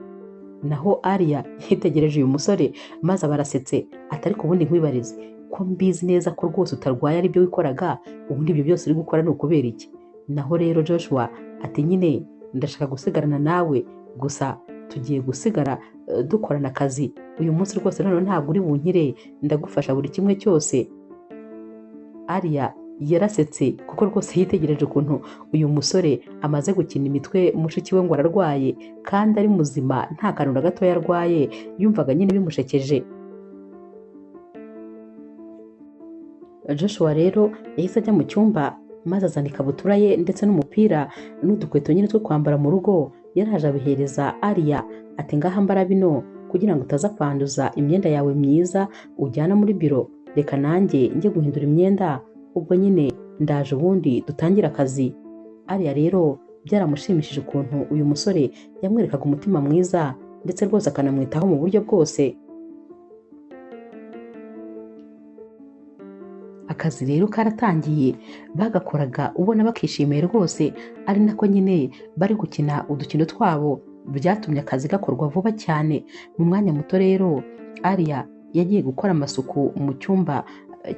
Naho Aria yitegereje uyu musore maze abarasetse ati ariko ubundi nkwibarize ko mbizi neza ko rwose utarwaye aribyo wikoraga, ubundi ibyo byose uri gukora ni ukubera iki? Naho rero Joshua ati nyine ndashaka gusigarana nawe, gusa tugiye gusigara dukorana akazi uyu munsi rwose, noneho ntabwo uri bunkire, ndagufasha buri kimwe cyose. Aria yarasetse kuko rwose yitegereje ukuntu uyu musore amaze gukina imitwe mushiki we ngo ararwaye kandi ari muzima nta kantu na gatoya arwaye, yumvaga nyine bimushekeje. Joshua rero yahise ajya mu cyumba maze azana ikabutura ye ndetse n'umupira n'udukweto nyine two kwambara mu rugo, yaraje abihereza Aria ati ngaha mbara bino kugira ngo utaza kwanduza imyenda yawe myiza ujyana muri biro, reka nanjye njye guhindura imyenda, ubwo nyine ndaje ubundi dutangire akazi. Aria rero byaramushimishije ukuntu uyu musore yamwerekaga umutima mwiza ndetse rwose akanamwitaho mu buryo bwose. Akazi rero karatangiye, bagakoraga ubona bakishimiye rwose, ari nako nyine bari gukina udukino twabo, byatumye akazi gakorwa vuba cyane. Mu mwanya muto rero Aria yagiye gukora amasuku mu cyumba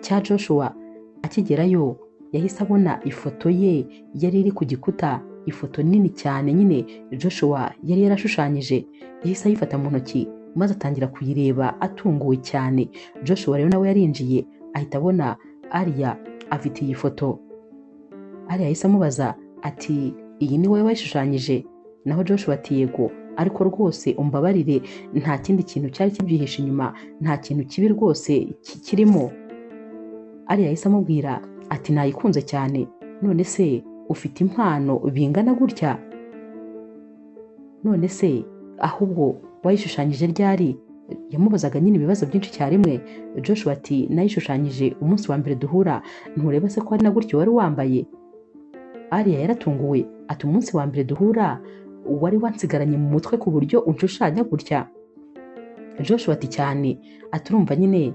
cya Joshua. Akigerayo yahise abona ifoto ye yari iri ku gikuta, ifoto nini cyane nyine Joshua yari yarashushanyije. Yahise ayifata mu ntoki maze atangira kuyireba atunguwe cyane. Joshua rero nawe yarinjiye ahita abona Aria afite iyi foto. Aria yahise amubaza ati iyi ni wowe wayishushanyije? Naho Joshua ati yego, ariko rwose umbabarire, nta kindi kintu cyari kibyihishe inyuma, nta kintu kibi rwose kirimo. Alia yahise amubwira ati nayikunze cyane, none se ufite impano bingana gutya? None se ahubwo wayishushanyije ryari? Yamubazaga nyine ibibazo byinshi cyarimwe. Joshua ati nayishushanyije umunsi wa mbere duhura, ntureba se ko ari na gutyo wari wambaye? Alia yaratunguwe ati umunsi wa mbere duhura wari wansigaranye mu mutwe ku buryo unshushanya gutya? Joshua ati cyane, ati urumva nyine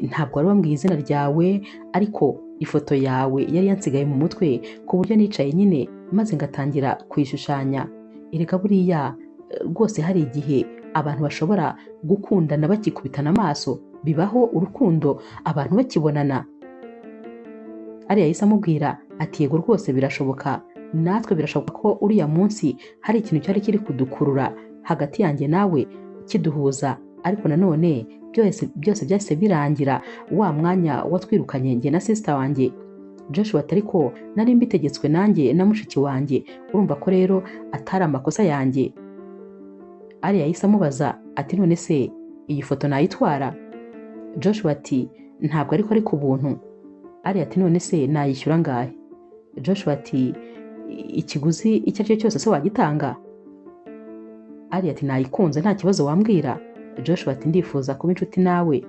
ntabwo wari wambwiye izina ryawe, ariko ifoto yawe yari yansigaye mu mutwe ku buryo nicaye nyine maze ngatangira kuyishushanya. Erega buriya rwose hari igihe abantu bashobora gukundana bakikubitana amaso, bibaho urukundo abantu bakibonana. Alia yahise amubwira ati yego rwose birashoboka, natwe birashoboka ko uriya munsi hari ikintu cyari kiri kudukurura hagati yanjye nawe kiduhuza, ariko nanone byose byahise birangira wa mwanya watwirukanye njye na sister wanjye. Joshua ati ariko nari mbitegetswe nanjye na mushiki wanjye, urumva ko rero atari amakosa yanjye. Alia yahise amubaza ati none se iyi foto nayitwara? Joshua ati ntabwo ariko ari ku buntu. Alia ati none se nayishyura angahe? Joshua ati ikiguzi icyo ari cyo cyose se wagitanga? Alia ati nayikunze nta kibazo wambwira. Joshua ati ndifuza kuba inshuti nawe.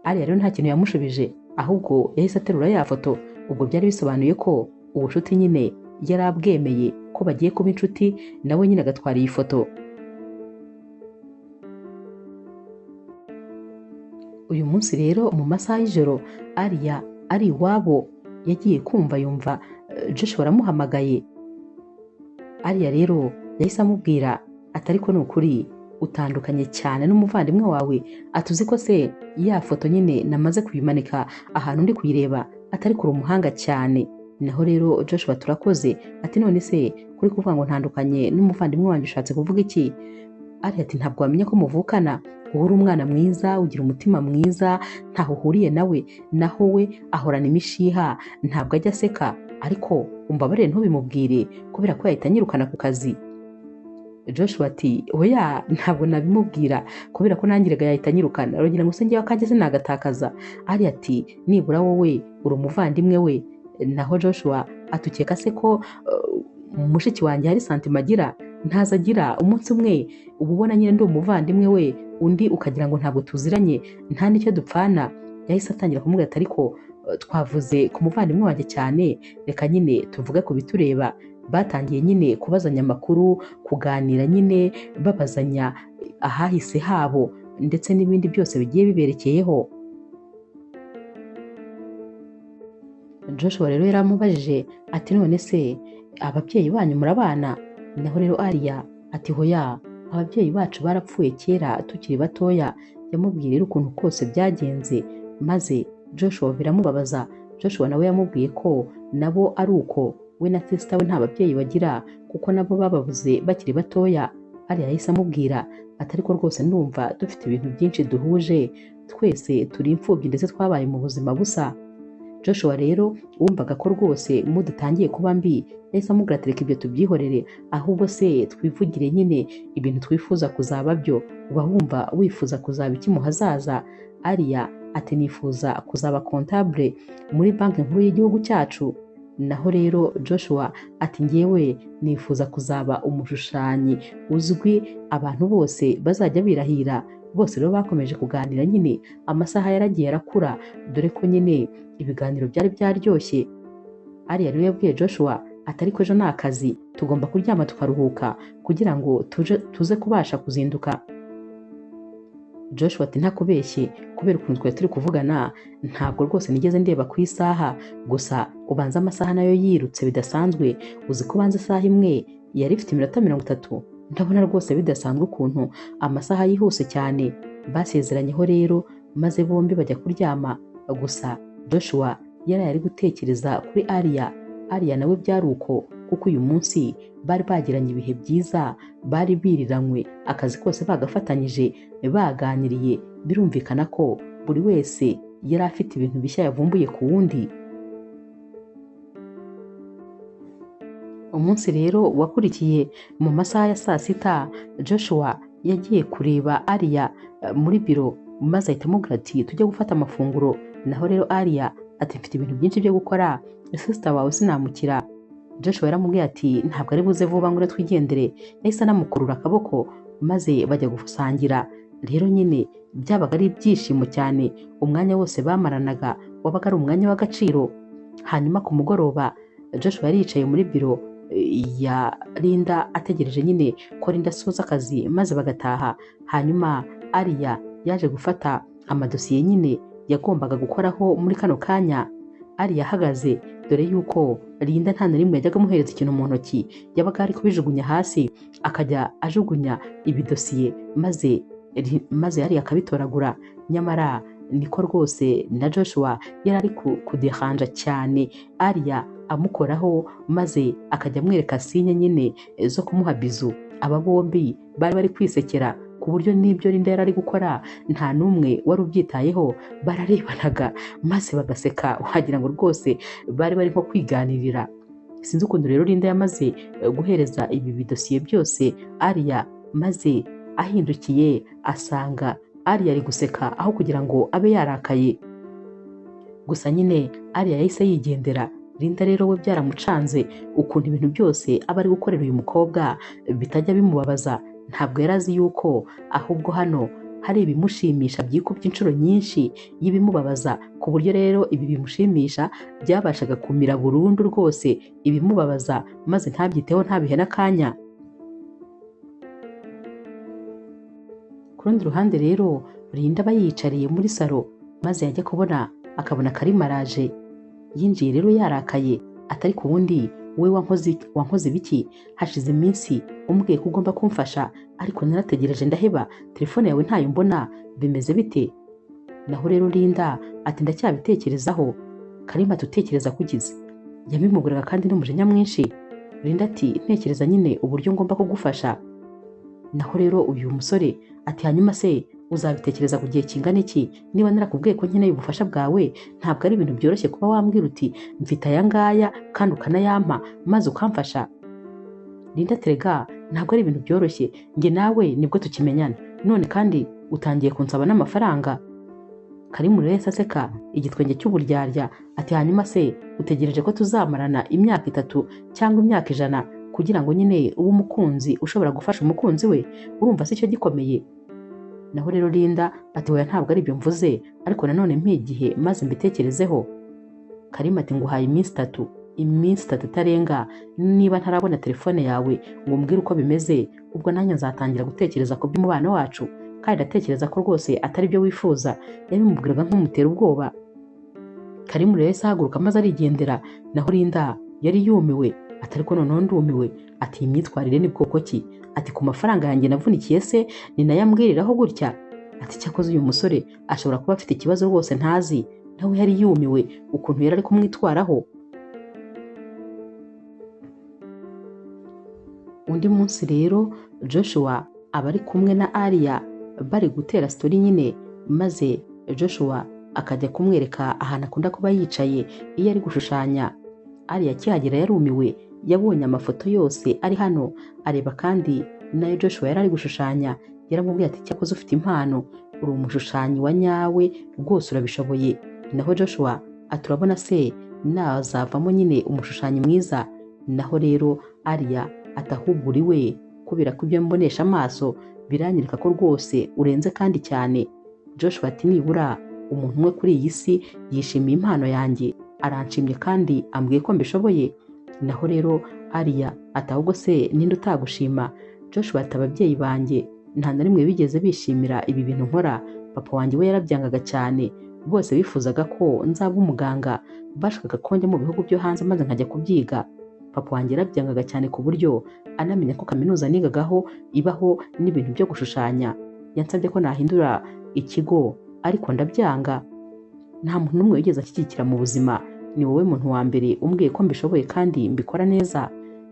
Alia rero nta kintu yamushubije, ahubwo yahise aterura ya foto. Ubwo byari bisobanuye ko ubucuti nyine yari abwemeye ko bagiye kuba inshuti, nawe nyine agatwara iyi foto. Uyu munsi rero mu masaha y'ijoro Alia ari iwabo yagiye kumva yumva Joshua aramuhamagaye. Alia rero yahise amubwira ati ariko ni ukuri utandukanye cyane n'umuvandimwe wawe, atuzi ko se ya foto nyine namaze kuyimanika ahantu ndi kuyireba, atari kuri umuhanga cyane. Naho rero Joshua turakoze ati none se kuri kuvuga ngo ntandukanye n'umuvandimwe wanjye ushatse kuvuga iki? Alia ati ntabwo wamenya ko muvukana, wowe uri umwana mwiza, ugira umutima mwiza, ntaho uhuriye nawe, naho we ahorana imishiha, ntabwo ajya aseka, ariko umbabarire ntubimubwire kubera ko yahita anyirukana ku kazi. Joshua ati oya ntabwo nabimubwira kubera ko nangiraga yahita anyirukana, arongera ngo se njyewe akanjye sinagatakaza. Alia ati nibura wowe uri umuvandimwe we. Naho Joshua atukeka se ko mushiki wanjye hari santima agira, ntaza agira, umunsi umwe uba ubona nyine ndi umuvandimwe we, undi ukagira ngo ntabwo tuziranye nta n'icyo dupfana. Yahise atangira kumubwira ati ariko twavuze ku muvandimwe wanjye cyane, reka nyine tuvuge ku bitureba. Batangiye nyine kubazanya amakuru, kuganira nyine babazanya ahahise habo ndetse n'ibindi byose bigiye biberekeyeho. Joshua rero yaramubajije ati none se ababyeyi banyu murabana? Naho rero Alia ati hoya, ababyeyi bacu barapfuye kera tukiri batoya. Yamubwiye rero ukuntu kose byagenze, maze Joshua biramubabaza. Joshua nawe yamubwiye ko nabo ari uko we na sister we nta babyeyi bagira kuko nabo bababuze bakiri batoya. Alia yahise amubwira ati ariko rwose ndumva dufite ibintu byinshi duhuje, twese turi imfubyi ndetse twabaye mu buzima busa. Joshua rero wumvaga ko rwose mudutangiye kuba mbi, yahise amubwira ati reka ibyo tubyihorere, ahubwo se twivugire nyine ibintu twifuza kuzaba byo. Uba wumva wifuza kuzaba iki mu hazaza? Alia ati nifuza kuzaba comptable muri banki nkuru y'igihugu cyacu. Naho rero Joshua ati njyewe nifuza kuzaba umushushanyi uzwi abantu bose bazajya birahira. Bose rero bakomeje kuganira nyine, amasaha yaragiye arakura, dore ko nyine ibiganiro byari byaryoshye. Alia rero yabwiye Joshua ati ariko ejo ni akazi, tugomba kuryama tukaruhuka kugira ngo tuze kubasha kuzinduka. Joshua ati ntakubeshye, kubera ukuntu twari turi kuvugana ntabwo rwose nigeze ndeba ku isaha, gusa ubanza amasaha nayo yirutse bidasanzwe. Uzi ko ubanza isaha imwe yari ifite iminota 30, ndabona rwose bidasanzwe ukuntu amasaha yihuse cyane. Basezeranyeho rero maze bombi bajya kuryama. Gusa Joshua yari ari gutekereza kuri Alia. Alia nawe byari uko, kuko uyu munsi bari bagiranye ibihe byiza, bari biriranywe akazi kose bagafatanyije, baganiriye. Birumvikana ko buri wese yari afite ibintu bishya yavumbuye ku wundi. Umunsi rero wakurikiye mu masaha ya saa sita, Joshua yagiye kureba Alia muri biro, maze ahita amubwira ati tujye gufata amafunguro. Naho rero Alia ati mfite ibintu byinshi byo gukora, sister wawe sinamukira. Joshua yaramubwiye ati ntabwo ari buze vuba ngo twigendere. Yahise anamukurura akaboko maze bajya gusangira. Rero nyine byabaga ari ibyishimo cyane, umwanya wose bamaranaga wabaga ari umwanya w'agaciro. Hanyuma ku mugoroba Joshua yari yicaye muri biro ya Linda ategereje nyine ko Linda asoza akazi maze bagataha. Hanyuma Alia yaje gufata amadosiye nyine yagombaga gukoraho muri kano kanya. Alia ahagaze, dore yuko Linda nta na rimwe yajyaga amuhereza ikintu mu ntoki, yabaga ari kubijugunya hasi, akajya ajugunya ibidosiye maze Alia akabitoragura. Nyamara niko rwose na Joshua yari ari kudehanja cyane Alia amukoraho, maze akajya amwereka sinye nyine zo kumuha bizu. Aba bombi bari bari kwisekera ku buryo n'ibyo Linda yari ari gukora nta n'umwe wari ubyitayeho, bararebanaga maze bagaseka, wagira ngo rwose bari bari nko kwiganirira. Sinzi ukuntu rero Linda yamaze guhereza ibi bidosiye byose Alia, maze ahindukiye asanga Alia ari guseka aho kugira ngo abe yarakaye. Gusa nyine Alia yahise yigendera. Linda rero we byaramucanze ukuntu ibintu byose aba ari gukorera uyu mukobwa bitajya bimubabaza. Ntabwo yari azi yuko ahubwo hano hari ibimushimisha byikubye inshuro nyinshi y'ibimubabaza, ku buryo rero ibi bimushimisha byabashaga kumira burundu rwose ibimubabaza, maze ntabyiteho ntabihe n'akanya. Ku rundi ruhande rero Linda aba yiyicariye muri salo, maze yajya kubona akabona Karima araje. Yinjiye rero yarakaye, atari ku wundi we wankoze biki, hashize iminsi umbwiye ko ugomba kumfasha, ariko narategereje ndaheba, telefone yawe ntayo mbona, bimeze bite? Naho rero Linda ati ndacyabitekerezaho. Karima tutekereza kugize, yabimubwiraga kandi n'umujinya mwinshi. Linda ati ntekereza nyine uburyo ngomba kugufasha. Naho rero uyu musore ati hanyuma se uzabitekereza ku gihe kingana iki? Niba narakubwiye ko nkeneye ubufasha bwawe, ntabwo ari ibintu byoroshye kuba wambwira uti mfite aya ngaya kandi ukanayampa maze ukamfasha. Linda terega ntabwo ari ibintu byoroshye, njye nawe nibwo tukimenyana, none kandi utangiye kunsaba n'amafaranga. Karimu rero yahise aseka igitwenge cy'uburyarya ati hanyuma se utegereje ko tuzamarana imyaka 3 cyangwa imyaka 100 kugira ngo nyine ube umukunzi ushobora gufasha umukunzi we? Urumva si cyo gikomeye? Naho rero Linda ati oya ntabwo ari ibyo mvuze, ariko nanone mpa igihe maze mbitekerezeho. Karima ati nguhaye iminsi 3, iminsi 3 itarenga, niba ntarabona telefone yawe ngo umbwire uko bimeze, ubwo nanjye nzatangira gutekereza ku by'umubano wacu, kandi ndatekereza ko rwose atari byo wifuza. Yabimubwiraga nk'umutera ubwoba. Karimu rero yahise ahaguruka maze arigendera. Naho Linda yari yumiwe, ati ariko noneho ndumiwe, ati iyi myitwarire ni bwoko ki? Ati ku mafaranga yanjye navunikiye se ni nayo ambwiriraho gutya? Ati cyakoze uyu musore ashobora kuba afite ikibazo rwose ntazi. Nawe yari yumiwe ukuntu yari ari kumwitwaraho. Undi munsi rero Joshua aba ari kumwe na Alia bari gutera story nyine, maze Joshua akajya kumwereka ahantu akunda kuba yicaye iyo ari gushushanya. Alia akihagera yarumiwe, yabonye amafoto yose ari hano, areba kandi nayo Joshua yari ari gushushanya. Yaramubwiye ati cyakoze ufite impano, uri umushushanyi wa nyawe rwose urabishoboye. Naho Joshua ati urabona se nazavamo nyine umushushanyi mwiza. Naho rero Alia ati ahubwo uri we, kubera ko ibyo mbonesha amaso biranyereka ko rwose urenze kandi cyane. Joshua ati nibura umuntu umwe kuri iyi si yishimiye impano yanjye, aranshimye kandi ambwiye ko mbishoboye. Naho rero Alia ati ahubwo se ninde utagushima? Joshua ati ababyeyi banjye nta na rimwe bigeze bishimira ibi bintu nkora, papa wanjye we yarabyangaga cyane, bose bifuzaga ko nzaba umuganga, bashakaga ko njya mu bihugu byo hanze maze nkajya kubyiga. Papa wanjye yarabyangaga cyane ku buryo anamenya ko kaminuza nigagaho ibaho n'ibintu byo gushushanya. Yansabye ko nahindura ikigo ariko ndabyanga. Nta muntu n'umwe wigeze anshyigikira mu buzima, ni wowe muntu wa mbere umbwiye ko mbishoboye kandi mbikora neza.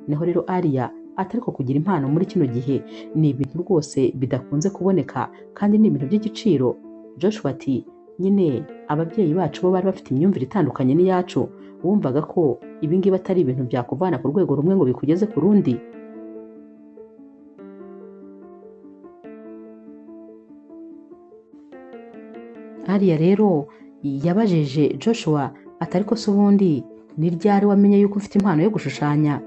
Naho rero Alia ati ariko kugira impano muri kino gihe ni ibintu rwose bidakunze kuboneka kandi ni ibintu by'igiciro. Joshua ati Nyine ababyeyi bacu bo bari bafite imyumvire itandukanye n'iyacu, bumvaga ko ibi ngibi atari ibintu byakuvana ku rwego rumwe ngo bikugeze ku rundi. Ariya rero yabajije Joshua ati ariko se ubundi ni ryari wamenye yuko ufite impano yo gushushanya?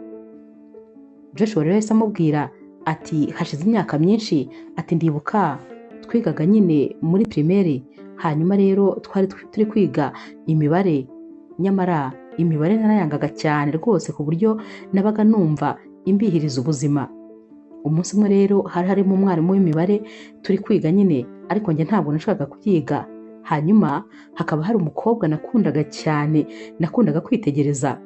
Joshua rero yahise amubwira ati hashize imyaka myinshi, ati ndibuka twigaga nyine muri primaire, hanyuma rero twari turi kwiga imibare, nyamara imibare narayangaga cyane rwose ku buryo nabaga numva imbihiriza ubuzima. Umunsi umwe rero hari harimo umwarimu w'imibare turi kwiga nyine, ariko njye ntabwo nashakaga kubyiga. Hanyuma hakaba hari umukobwa nakundaga cyane, nakundaga kwitegereza.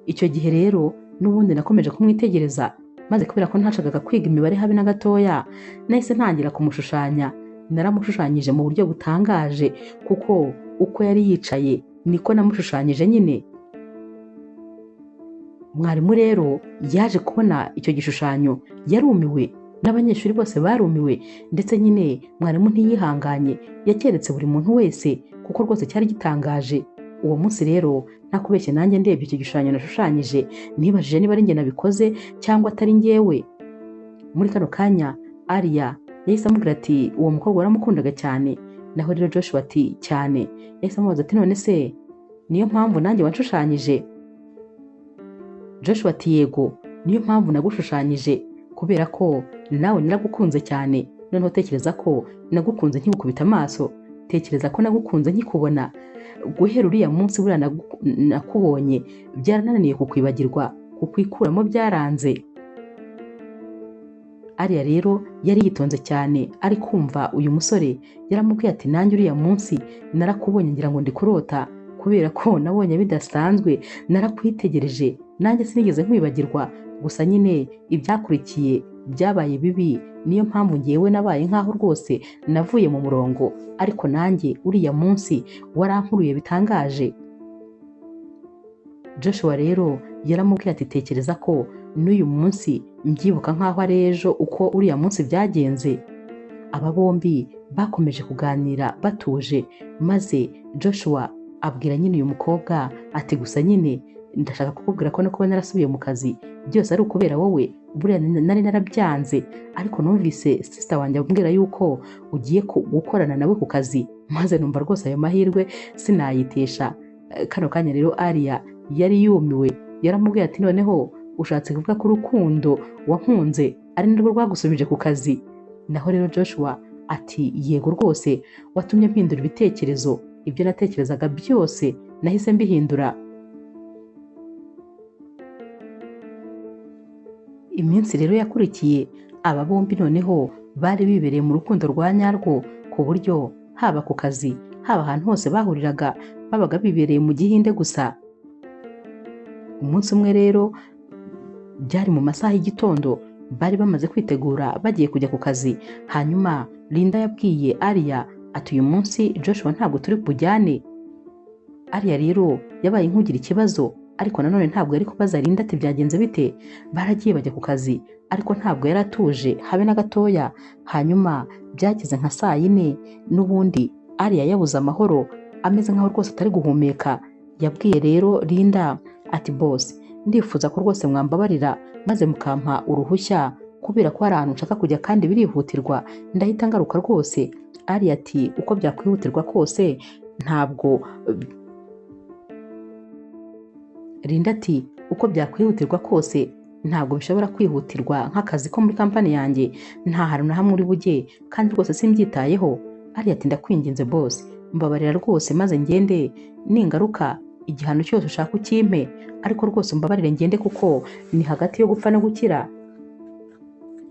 Icyo gihe rero n'ubundi nakomeje kumwitegereza, maze kubera ko ntashakaga kwiga imibare habe na gatoya, nahise ntangira kumushushanya. Naramushushanyije mu buryo butangaje, kuko uko yari yicaye niko namushushanyije nyine. Mwarimu rero yaje kubona icyo gishushanyo yarumiwe, n'abanyeshuri bose barumiwe, ndetse nyine mwarimu ntiyihanganye, yakeretse buri muntu wese kuko rwose cyari gitangaje. Uwo munsi rero ntakubeshye nanjye ndebye icyo gishushanyo nashushanyije, nibajije niba ari njye nabikoze cyangwa atari njyewe. Muri kano kanya Ariya yahise amubwira ati uwo mukobwa waramukundaga cyane. Naho rero Joshua ati cyane. Yahise amubaza ati none se niyo mpamvu nanjye wanshushanyije? Joshua ati yego, niyo mpamvu nagushushanyije, kubera ko nawe naragukunze cyane. Noneho tekereza ko nagukunze nkigukubita amaso, tekereza ko nagukunze nkikubona. Guhera uriya munsi buriya nakubonye byarananiye kukwibagirwa, kukwikuramo byaranze. Ariya rero yari yitonze cyane ari kumva uyu musore, yaramubwiye ati nanjye uriya munsi narakubonye ngira ngo ndi kurota, kubera ko nabonye bidasanzwe, narakwitegereje nanjye sinigeze nkwibagirwa. Gusa nyine ibyakurikiye byabaye bibi, niyo mpamvu ngewe nabaye nkaho rwose navuye mu murongo, ariko nanjye uriya munsi warankuruye bitangaje. Joshua rero yaramubwiye ati tekereza ko n'uyu munsi mbyibuka nkaho ari ejo uko uriya munsi byagenze. Aba bombi bakomeje kuganira batuje, maze Joshua abwira nyine uyu mukobwa ati gusa nyine ndashaka kukubwira ko no kuba narasubiye mu kazi byose ari ukubera wowe, buriya nari narabyanze, ariko numvise sister wanjye ambwira yuko ugiye gukorana nawe ku kazi, maze numva rwose ayo mahirwe sinayitesha. Kano kanya rero Ariya yari yumiwe, yaramubwiye ati noneho ushatse kuvuga ko urukundo wankunze ari narwo rwagusubije ku kazi? Naho rero Joshua ati yego rwose watumye mpindura ibitekerezo, ibyo natekerezaga byose nahise mbihindura. Iminsi rero yakurikiye aba bombi noneho bari bibereye mu rukundo rwa nyarwo, ku buryo haba ku kazi haba ahantu hose bahuriraga babaga bibereye mu gihinde gusa. Umunsi umwe rero byari mu masaha y'igitondo, bari bamaze kwitegura bagiye kujya ku kazi. Hanyuma Linda yabwiye Ariya ati uyu munsi Joshua ntabwo turi bujyane. Ariya rero yabaye nk'ugira ikibazo, ariko nanone ntabwo yari kubaza Linda ati byagenze bite. Baragiye bajya ku kazi, ariko ntabwo yari atuje habe na gatoya. Hanyuma byageze nka saa yine n'ubundi Ariya yabuze amahoro, ameze nkaho rwose atari guhumeka. Yabwiye rero Linda ati boss, ndifuza ko rwose mwambabarira maze mukampa uruhushya, kubera ko hari ahantu nshaka kujya kandi birihutirwa, ndahita ngaruka rwose. Ariya ati uko byakwihutirwa kose ntabwo. Linda ati uko byakwihutirwa kose ntabwo bishobora kwihutirwa nk'akazi ko muri kampani yanjye, nta hantu na hamwe uri bujye kandi rwose simbyitayeho. Ariya ati ndakwinginze boss, mbabarira rwose maze ngende, ningaruka igihano cyose ushaka ukimpe, ariko rwose mbabarire ngende kuko ni hagati yo gupfa no gukira.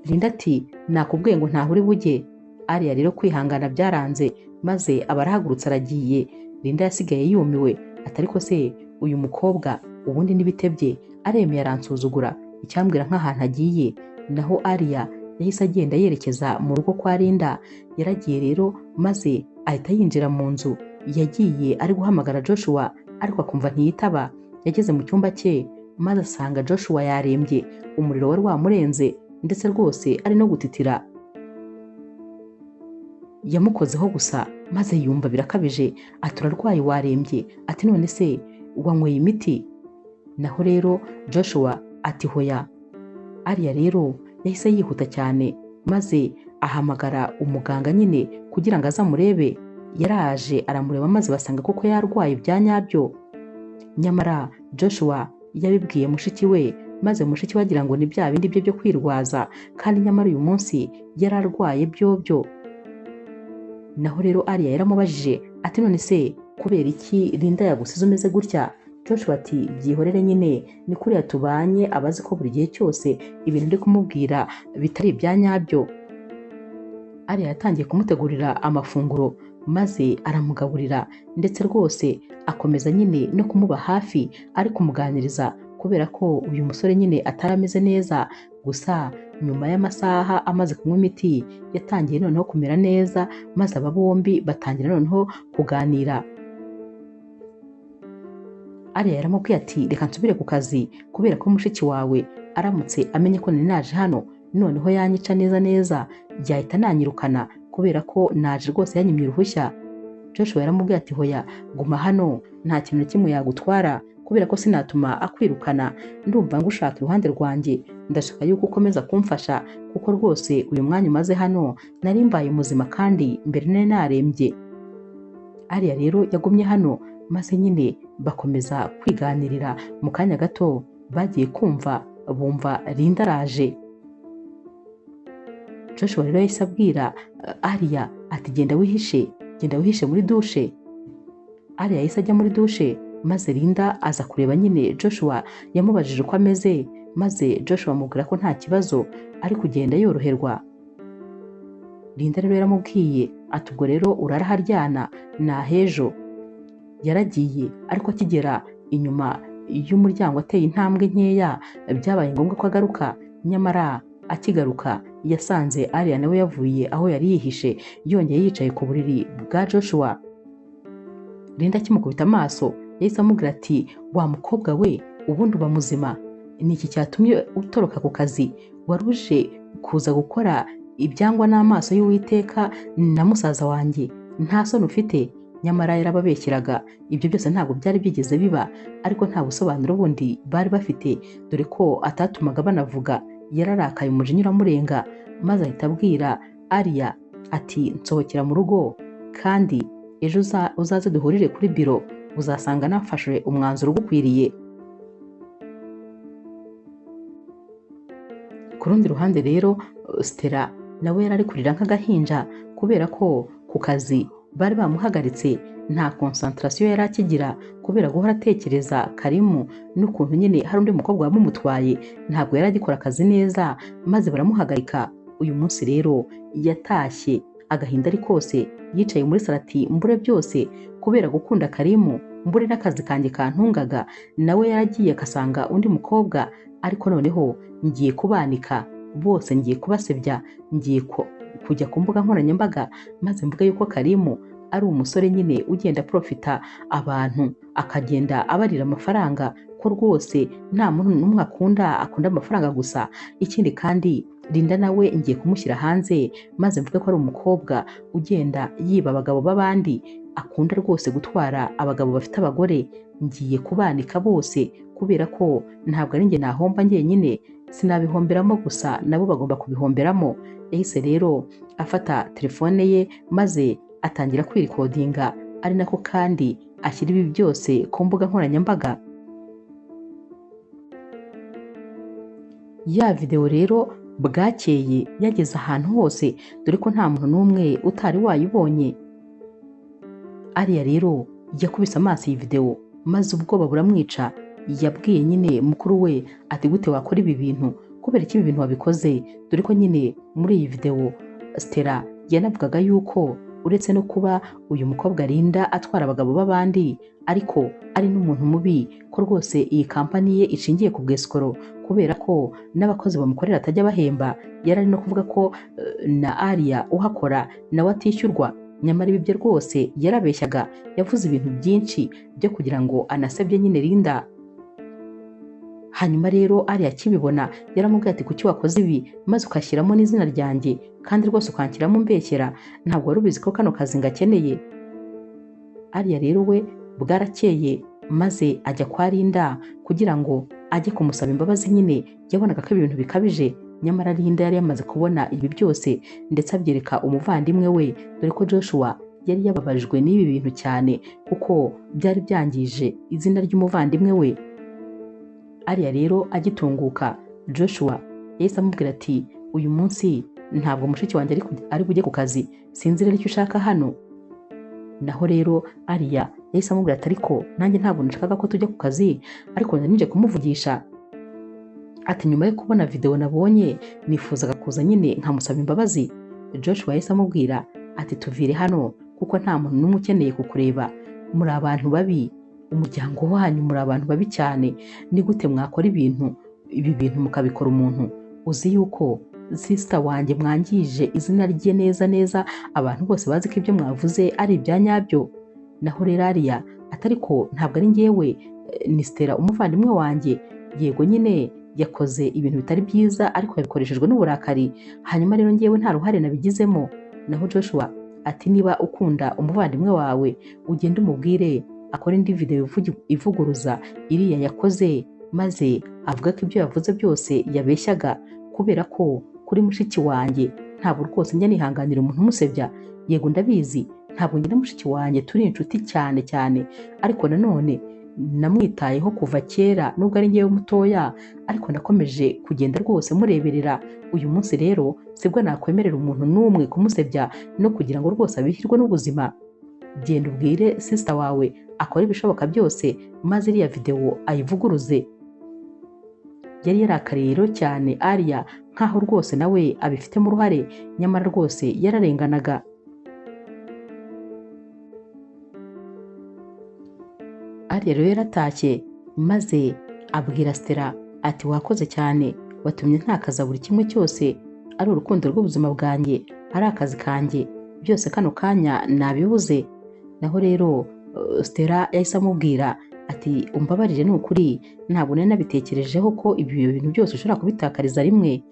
Linda ati nakubwiye ngo ntaho uri bujye. Ariya rero kwihangana byaranze, maze aba arahagurutse aragiye. Linda yasigaye yumiwe ati ariko se uyu mukobwa ubundi n'ibitebye aremeye aransuzugura, icyambwira nk'ahantu agiye. Naho Ariya yahise agenda yerekeza mu rugo kwa Linda. Yaragiye rero maze ahita yinjira mu nzu. Yagiye ari guhamagara Joshua ariko akumva ntiyitaba. Yageze mu cyumba cye maze asanga Joshua yarembye, umuriro wari wamurenze ndetse rwose ari no gutitira. Yamukozeho gusa maze yumva birakabije, ati urarwaye warembye, ati none se wanyweye imiti? Naho rero Joshua ati hoya. Alia rero yahise yihuta cyane maze ahamagara umuganga nyine kugira ngo azamurebe. Yaraje aramureba maze basanga koko yarwaye bya nyabyo. Nyamara Joshua yabibwiye mushiki we, maze mushiki we agira ngo ni bya bindi bye byo kwirwaza, kandi nyamara uyu munsi yararwaye byobyo. Naho rero Alia yaramubajije ati none se kubera iki Linda yagusize umeze gutya? Joshua ati byihorere nyine, ni kuriya tubanye, abazi ko buri gihe cyose ibintu ndi kumubwira bitari ibya nyabyo. Alia yatangiye kumutegurira amafunguro maze aramugaburira, ndetse rwose akomeza nyine no kumuba hafi ari kumuganiriza, kubera ko uyu musore nyine atari ameze neza. Gusa nyuma y'amasaha amaze kunywa imiti yatangiye noneho kumera neza, maze aba bombi batangira noneho kuganira. Alia yaramubwiye ati reka nsubire ku kazi, kubera ko mushiki wawe aramutse amenye ko nari naje hano noneho yanyica neza neza, yahita nanyirukana kubera ko naje rwose yanyimye uruhushya. Joshua yaramubwiye ati hoya, guma hano nta kintu na kimwe yagutwara, kubera ko sinatuma akwirukana, ndumva ngushaka iruhande rwanjye, ndashaka yuko ukomeza kumfasha, kuko rwose uyu mwanya umaze hano nari mbaye muzima kandi mbere nari narembye. Alia rero yagumye hano maze nyine bakomeza kwiganirira. Mu kanya gato bagiye kumva bumva Linda araje. Joshua rero yahise abwira Alia ati genda wihishe, genda wihishe muri dushe. Alia yahise ajya muri dushe, maze Linda aza kureba nyine Joshua, yamubajije uko ameze, maze Joshua amubwira ko nta kibazo ari kugenda yoroherwa. Linda rero yaramubwiye ati ubwo rero uraraharyana nahejo. Yaragiye, ariko akigera inyuma y'umuryango ateye intambwe nkeya byabaye ngombwa ko agaruka. Nyamara akigaruka yasanze Alia nawe yavuye aho yari yihishe, yongeye yicaye ku buriri bwa Joshua. Linda akimukubita amaso yahise amubwira ati wa mukobwa we, ubundi uba muzima, ni iki cyatumye utoroka ku kazi? Wari uje kuza gukora ibyangwa n'amaso y'Uwiteka na musaza wanjye, nta soni ufite? Nyamara yarababeshyeraga, ibyo byose ntabwo byari byigeze biba, ariko nta busobanuro bundi bari bafite, dore ko atatumaga banavuga. Yararakaye umujinya uramurenga, maze ahita abwira Alia ati nsohokera mu rugo, kandi ejo uzaze duhurire kuri biro, uzasanga nafashe umwanzuro ugukwiriye. Ku rundi ruhande rero Stella nawe yari ari kurira nk'agahinja, kubera ko ku kazi bari bamuhagaritse, nta concentration yari akigira kubera guhora atekereza Karimu n'ukuntu nyine hari undi mukobwa wamumutwaye, ntabwo yari agikora akazi neza, maze baramuhagarika. Uyu munsi rero yatashye agahinda ari kose, yicaye muri salati mbure byose kubera gukunda Karimu, mbure n'akazi kanjye kantungaga, nawe yaragiye akasanga undi mukobwa, ariko noneho ngiye kubanika bose, ngiye kubasebya, ngiye kujya ku mbuga nkoranyambaga maze mvuge yuko Karimu ari umusore nyine ugenda profita abantu, akagenda abarira amafaranga, ko rwose nta muntu n'umwe akunda, akunda amafaranga gusa. Ikindi kandi Linda nawe ngiye kumushyira hanze maze mvuge ko ari umukobwa ugenda yiba abagabo b'abandi, akunda rwose gutwara abagabo bafite abagore, ngiye kubanika bose kubera ko ntabwo ari njye nahomba njyenyine, sinabihomberamo gusa nabo bagomba kubihomberamo. Yahise rero afata telefone ye maze atangira kwirikodinga, ari nako kandi ashyira ibi byose ku mbuga nkoranyambaga. Ya video rero bwakeye yageze ahantu hose, dore ko nta muntu n'umwe utari wayibonye. Alia rero yakubise amaso iyi video maze ubwoba buramwica. Yabwiye nyine mukuru we ati gute wakora ibi bintu, kubera iki ibi bintu wabikoze? Dore ko nyine muri iyi video Stella yanavugaga yuko uretse no kuba uyu mukobwa Linda atwara abagabo b'abandi, ariko ari n'umuntu mubi, ko rwose iyi kampani ye ishingiye ku bwesikoro, kubera ko n'abakozi bamukorera atajya bahemba. Yari ari no kuvuga ko na Alia uhakora nawe atishyurwa. Nyamara ibi bye rwose yarabeshyaga, yavuze ibintu byinshi byo kugira ngo anasebye nyine Linda. Hanyuma rero Alia akibibona yaramubwiye ati kuki wakoze ibi maze ukashyiramo n'izina ryanjye, Kandi rwose ukanshyiramo umbeshyera, ntabwo wari ubizi ko kano kazi ngakeneye. Alia rero we bwarakeye maze ajya kwa Linda kugira ngo ajye kumusaba imbabazi nyine, yabonaga ko ibintu bikabije. Nyamara Linda yari yamaze kubona ibi byose ndetse abyereka umuvandimwe we, dore ko Joshua yari yababajwe n'ibi bintu cyane kuko byari byangije izina ry'umuvandimwe we. Alia rero agitunguka, Joshua yahise amubwira ati uyu munsi ntabwo mushiki wanjye ari bujye ku kazi, sinzi rero icyo ushaka hano. Naho rero Alia yahise amubwira ati ariko nanjye ntabwo nashakaga ko tujya ku kazi, ariko nari nje kumuvugisha. Ati nyuma yo kubona video nabonye nifuzaga kuza nyine nkamusaba imbabazi. Joshua yahise amubwira ati tuvire hano kuko nta muntu n'umwe ukeneye kukureba, muri abantu babi, umuryango wanyu muri abantu babi cyane, ni gute mwakora ibintu ibi bintu mukabikora umuntu uzi yuko sister wanjye mwangije izina rye neza neza, abantu bose bazi ko ibyo mwavuze ari ibya nyabyo. Naho rero Alia atari ko ntabwo ari njyewe, ni Stella umuvandimwe wanjye, yego nyine yakoze ibintu bitari byiza ariko yabikoreshejwe n'uburakari, hanyuma rero njyewe nta ruhare nabigizemo. Naho Joshua ati niba ukunda umuvandimwe wawe ugende umubwire akore indi video ivuguruza iriya yakoze, maze avuga ko ibyo yavuze byose yabeshyaga, kubera ko kuri mushiki wanjye ntabwo rwose njya nihanganira umuntu umusebya. Yego ndabizi ntabwo njye na mushiki wanjye turi inshuti cyane cyane, ariko nanone namwitayeho kuva kera nubwo ari njyewe mutoya, ariko nakomeje kugenda rwose mureberera. Uyu munsi rero sibwo nakwemerera umuntu n'umwe kumusebya no kugira ngo rwose abihirwe n'ubuzima. Genda ubwire sister wawe akora ibishoboka byose maze iriya video ayivuguruze. Yari yarakariye rero cyane Alia nkaho rwose nawe abifitemo uruhare, nyamara rwose yararenganaga. Alia rero yaratashye maze abwira Stella ati wakoze cyane, watumye ntakaza buri kimwe cyose, ari urukundo rw'ubuzima bwanjye, ari akazi kanjye, byose kano kanya nabibuze. Naho rero Stella yahise amubwira ati umbabarire ni ukuri ntabwo nari nabitekerejeho ko ibi bintu byose ushobora kubitakariza rimwe.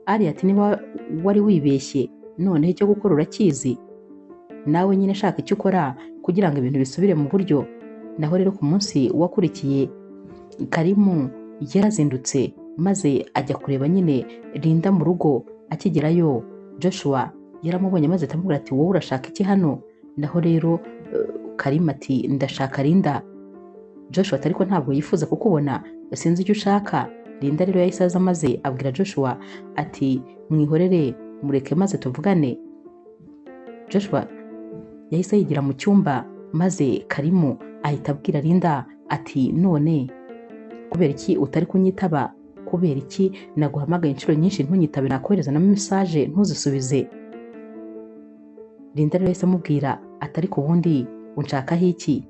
Alia ati niba wari wibeshye noneho icyo gukora urakizi, nawe nyine shaka icyo ukora kugira ngo ibintu bisubire mu buryo. Naho rero ku munsi wakurikiye Karimu yarazindutse maze ajya kureba nyine Linda mu rugo. Akigerayo Joshua yaramubonye maze atamubwira ati wowe urashaka iki hano? Naho rero Karimu ati ndashaka Linda. Joshua ariko ntabwo yifuza kukubona, sinzi icyo ushaka. Linda rero yahise aza maze abwira Joshua ati mwihorere mureke maze tuvugane. Joshua yahise yigira mu cyumba maze Karimu ahita abwira Linda ati none kubera iki utari kunyitaba? Kubera iki naguhamagaye inshuro nyinshi ntunyitabe, nakohereza na message ntuzisubize? Linda rero yahise amubwira ati ariko ubundi unshakaho iki?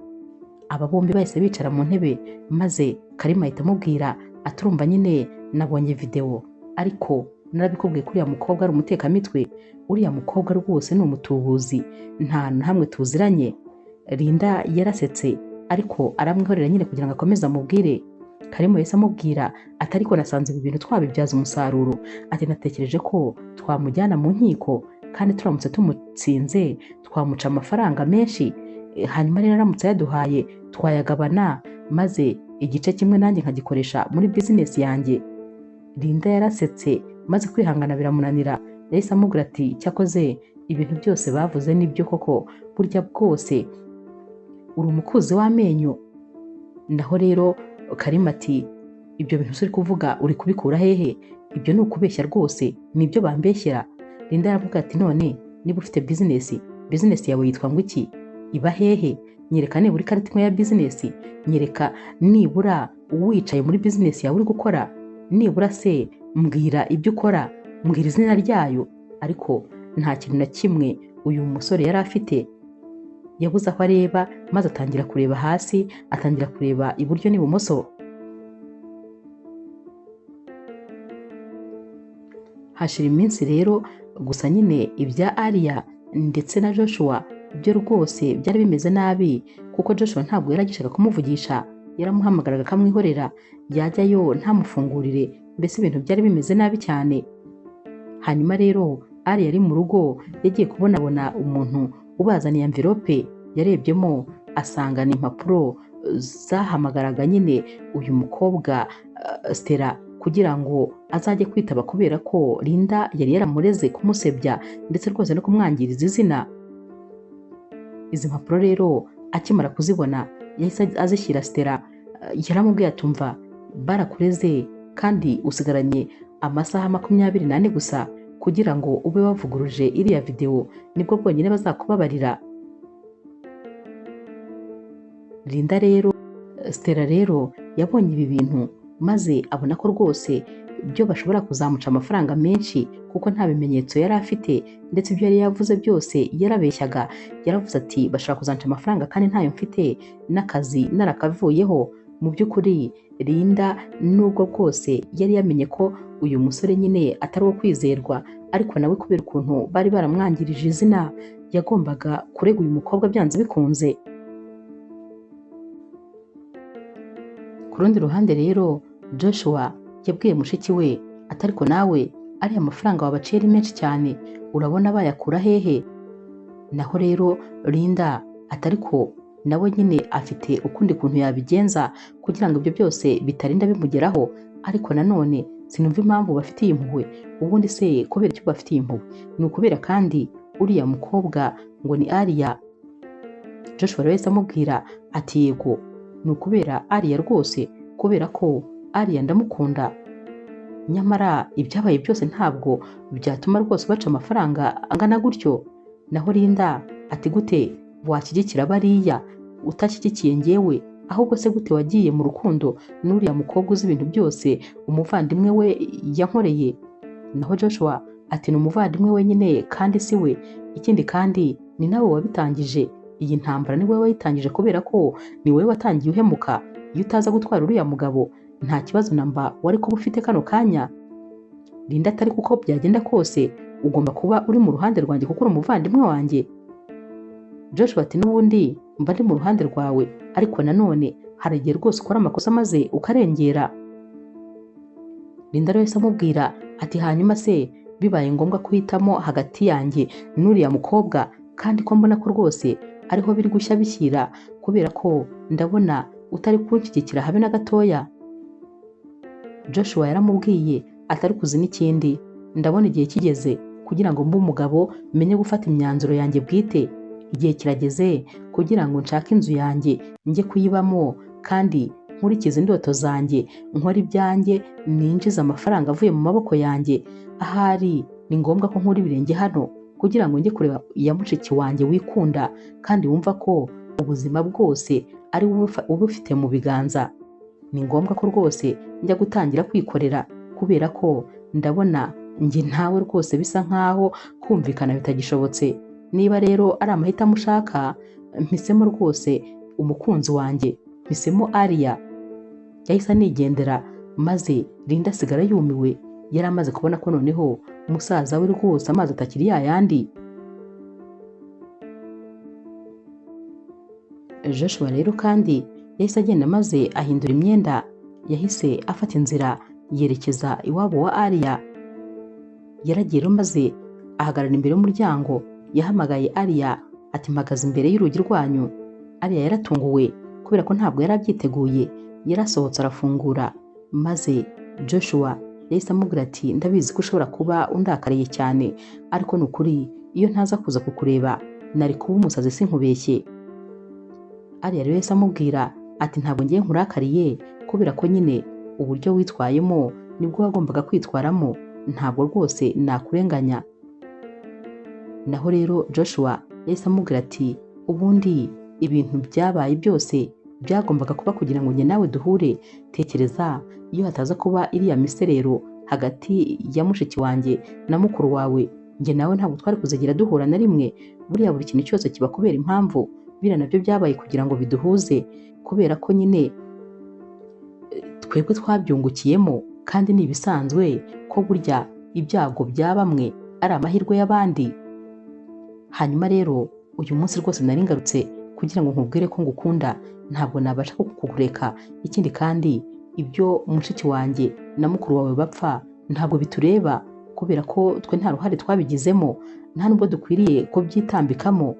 Aba bombi bahise bicara mu ntebe maze Karimu ahita amubwira aturumva nyine nabonye video, ariko narabikubwiye ko uriya mukobwa ari umutekamitwe, uriya mukobwa rwose ni umutubuzi, nta na hamwe tuziranye. Linda yarasetse ariko aramwihorera nyine kugira ngo akomeze amubwire. Karimu yahise amubwira ati ariko nasanze ibi bintu twabibyaza umusaruro, ati natekereje ko twamujyana mu nkiko kandi turamutse tumutsinze twamuca amafaranga menshi, hanyuma rero aramutse yaduhaye twayagabana maze igice kimwe nanjye nkagikoresha muri business yanjye. Linda yarasetse maze kwihangana biramunanira, yahise amubwira ati cyakoze ibintu byose bavuze nibyo koko, burya bwose uri umukuzi w'amenyo. Naho rero Karimu ati ibyo bintu uri kuvuga uri kubikura hehe? Ibyo ni ukubeshya rwose, nibyo bambeshyera. Linda aravuga ati none niba ufite business yawe yitwa ngo iki? Iba hehe? Nyereka nibura ikarita imwe ya business, nyereka nibura wicaye muri business yawe uri gukora, nibura se mbwira ibyo ukora, mbwira izina ryayo. Ariko nta kintu na kimwe uyu musore yari afite. Yabuze aho areba maze atangira kureba hasi, atangira kureba iburyo n'ibumoso. Hashira iminsi rero gusa nyine ibya Alia ndetse na Joshua byo rwose byari bimeze nabi, kuko Joshua ntabwo yari agishaka kumuvugisha, yaramuhamagaraga akamwihorera, yajyayo ntamufungurire, mbese ibintu byari bimeze nabi cyane. Hanyuma rero Ari yari mu rugo yagiye kubonabona umuntu ubazaniye envelope, yarebyemo asanga ni impapuro zahamagaraga nyine uyu mukobwa Stella kugira ngo azajye kwitaba, kubera ko Linda yari yaramureze kumusebya ndetse rwose no kumwangiriza izina. Izi mpapuro rero akimara kuzibona yahise azishyira Stella, yaramubwiye atumva barakureze kandi usigaranye amasaha 24 gusa kugira ngo ube wavuguruje iriya video, nibwo bwonyine bazakubabarira. Linda rero Stella rero yabonye ibi bintu maze abona ko rwose byo bashobora kuzamuca amafaranga menshi kuko nta bimenyetso yari afite, ndetse ibyo yari yavuze byose yarabeshyaga. Yaravuze ati bashobora kuzanca amafaranga kandi ntayo mfite, n'akazi narakavuyeho. Mu by'ukuri Linda nubwo bwose yari yamenye ko uyu musore nyine atari uwo kwizerwa, ariko nawe kubera ukuntu bari baramwangirije izina yagombaga kurega uyu mukobwa byanze bikunze. Ku rundi ruhande rero Joshua yabwiye mushiki we ati ariko nawe ariya mafaranga wabaciye ari menshi cyane, urabona bayakura hehe? Naho rero Linda ati ariko nawe nyine afite ukundi kuntu yabigenza kugira ngo ibyo byose bitarinda bimugeraho, ariko nanone sinumva impamvu bafitiye impuhwe. Ubundi se kubera icyo bafitiye impuhwe ni ukubera kandi uriya mukobwa ngo ni Aria. Joshua rero yahise amubwira ati yego ni ukubera Aria rwose, kubera ko Aria ndamukunda, nyamara ibyabaye byose ntabwo byatuma rwose baca amafaranga angana gutyo. Naho Linda ati gute washyigikira bariya utashyigikiye njyewe? Ahubwo se gute wagiye mu rukundo n'uriya mukobwa uzi ibintu byose umuvandimwe we yankoreye? Naho Joshua ati ni umuvandimwe wenyine kandi si we, ikindi kandi ni nawe wabitangije iyi ntambara, ni wowe wayitangije kubera ko ni wowe watangiye uhemuka. Iyo utaza gutwara uriya mugabo nta kibazo namba wari kuba ufite kano kanya. Linda atari kuko byagenda kose ugomba kuba uri mu ruhande rwanjye kuko uri umuvandimwe wanjye. Joshua ati n'ubundi mba ndi mu ruhande rwawe, ariko nanone hari igihe rwose ukora amakosa maze ukarengera. Linda rero yahise amubwira ati hanyuma se bibaye ngombwa kuhitamo hagati yanjye n'uriya mukobwa, kandi ko mbona ko rwose ariho biri gushya bishyira, kubera ko ndabona utari kunshyigikira habe na gatoya. Joshua yaramubwiye atari kuzi n'ikindi, ndabona igihe kigeze kugira ngo mbe umugabo menye gufata imyanzuro yanjye bwite. Igihe kirageze kugira ngo nshake inzu yanjye njye kuyibamo kandi nkurikize indoto zanjye, nkore ibyanjye, ninjize amafaranga avuye mu maboko yanjye. Ahari ni ngombwa ko nkura ibirenge hano kugira ngo njye kureba ya mushiki wanjye wikunda kandi wumva ko ubuzima bwose ari ubufite mu biganza. Ni ngombwa ko rwose njya gutangira kwikorera, kubera ko ndabona njye ntawe rwose bisa nkaho kumvikana bitagishobotse. Niba rero ari amahitamo ushaka, mpisemo rwose umukunzi wanjye, mpisemo Aria. Yahise anigendera maze Linda asigara yumiwe. Yari amaze kubona ko noneho musaza we rwose amazi atakiri yayandi. Joshua rero kandi yahise agenda maze ahindura imyenda, yahise afata inzira yerekeza iwabo wa Aria. Yaragiye rero maze ahagarara imbere y'umuryango, yahamagaye Aria ati mpagaze imbere y'urugi rwanyu. Aria yaratunguwe kubera ko ntabwo yari abyiteguye, yarasohotse arafungura maze Joshua yahise amubwira ati ndabizi ko ushobora kuba undakariye cyane, ariko ni ukuri iyo ntaza kuza kukureba nari kuba umusazi sinkubeshye. Aria rero yahise amubwira ati ntabwo ngiye nkurakariye kubera ko nyine uburyo witwayemo nibwo wagombaga kwitwaramo, ntabwo rwose nakurenganya. Naho rero Joshua yahise amubwira ati ubundi ibintu byabaye byose byagombaga kuba kugira ngo njye nawe duhure. Tekereza iyo hataza kuba iriya miserero hagati ya mushiki wanjye na mukuru wawe, njye nawe ntabwo twari kuzagera duhura na rimwe. Buriya buri kintu cyose kiba kubera impamvu, biriya nabyo byabaye kugira ngo biduhuze, kubera ko nyine twebwe twabyungukiyemo, kandi ni ibisanzwe ko burya ibyago bya bamwe ari amahirwe y'abandi. Hanyuma rero uyu munsi rwose nari ngarutse kugira ngo nkubwire ko ngukunda, ntabwo nabasha kukureka. Ikindi kandi ibyo mushiki wanjye na mukuru wawe bapfa ntabwo bitureba, kubera ko twe nta ruhare twabigizemo, nta nubwo dukwiriye kubyitambikamo,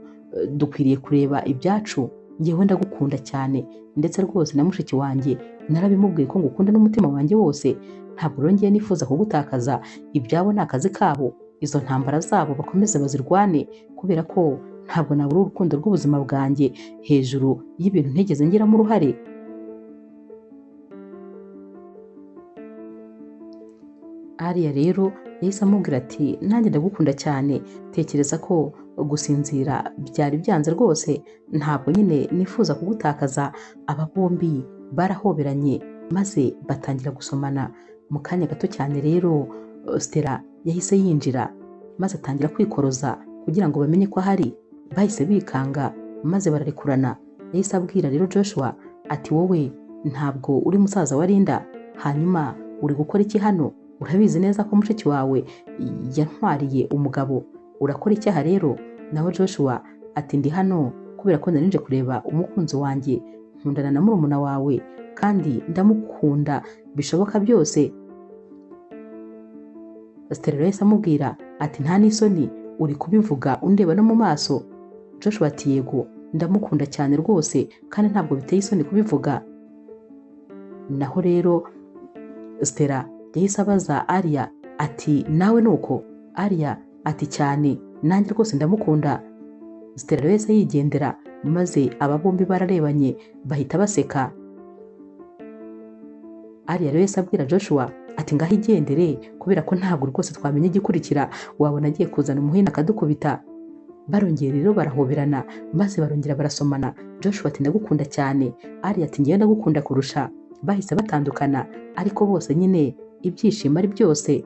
dukwiriye kureba ibyacu. Njyewe ndagukunda cyane ndetse rwose na mushiki wanjye narabimubwiye ko ngukunda n'umutima wanjye wose, ntabwo rero ngiye nifuza kugutakaza. Ibyabo ni akazi kabo, izo ntambara zabo bakomeze bazirwane, kubera ko ntabwo nabura urukundo rw'ubuzima bwanjye hejuru y'ibintu ntigeze ngiramo uruhare. Aria rero yahise amubwira ati nanjye ndagukunda cyane, tekereza ko gusinzira byari byanze rwose, ntabwo nyine nifuza kugutakaza. Aba bombi barahoberanye maze batangira gusomana. Mu kanya gato cyane rero Stella yahise yinjira maze atangira kwikoroza kugira ngo bamenye ko ahari. Bahise bikanga maze bararekurana. Yahise abwira rero Joshua ati wowe ntabwo uri musaza wa Linda, hanyuma uri gukora iki hano? Urabizi neza ko mushiki wawe yantwariye umugabo, urakora icyaha rero? Naho Joshua ati ndi hano kubera ko narinje kureba umukunzi wanjye, nkundana na murumuna wawe kandi ndamukunda bishoboka byose. Stella yahise amubwira ati nta n'isoni uri kubivuga undeba no mu maso? Joshua ati yego ndamukunda cyane rwose kandi ntabwo biteye isoni kubivuga. Naho rero Stella yahise abaza Aria ati nawe nuko? Aria ati cyane nanjye rwose ndamukunda. Stella rero yahise yigendera maze aba bombi bararebanye bahita baseka. Aria rero yahise abwira Joshua ati ngaho igendere kubera ko ntabwo rwose twamenya igikurikira, wabona agiye kuzana umuhini akadukubita. Barongera rero barahoberana maze barongera barasomana. Joshua ati ndagukunda cyane, Aria ati ngewe ndagukunda kurusha. Bahise batandukana ariko bose nyine ibyishimo ari byose.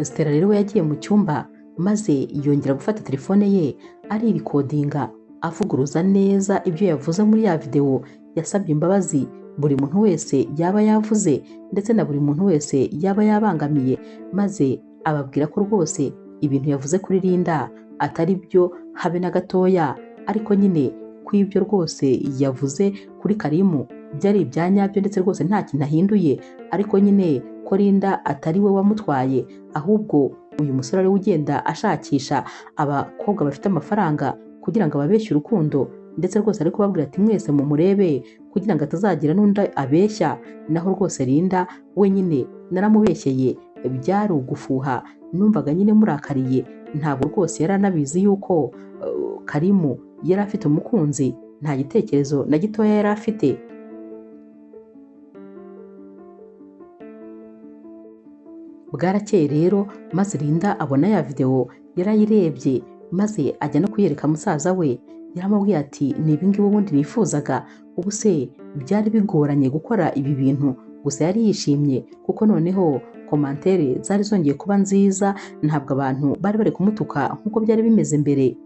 Stella rero we yagiye mu cyumba maze yongera gufata telefone ye aririkodinga avuguruza neza ibyo yavuze muri ya videwo. Yasabye imbabazi buri muntu wese yaba yavuze ndetse na buri muntu wese yaba yabangamiye, maze ababwira ko rwose ibintu yavuze kuri Linda atari byo habe na gatoya, ariko nyine ko ibyo rwose yavuze kuri Karimu byari ibya nyabyo ndetse rwose nta kintu ahinduye, ariko nyine ko Linda atari we wamutwaye, ahubwo uyu musore ari we ugenda ashakisha abakobwa bafite amafaranga kugira ngo ababeshye urukundo, ndetse rwose ari kubabwira ati mwese mumurebe kugira ngo atazagira n'undi abeshya. Naho rwose Linda we nyine naramubeshyeye, byari ugufuha, numvaga nyine murakariye, ntabwo rwose yari anabizi yuko Karimu yari afite umukunzi, nta gitekerezo na gitoya yari afite. Bwarakeye rero maze Linda abona ya videwo yarayirebye maze ajya no kuyereka musaza we. Yaramubwiye ati ni ibi ngibi ubundi nifuzaga, ubu se byari bigoranye gukora ibi bintu? Gusa yari yishimye kuko noneho komantere zari zongeye kuba nziza, ntabwo abantu bari bari kumutuka nk'uko byari bimeze mbere.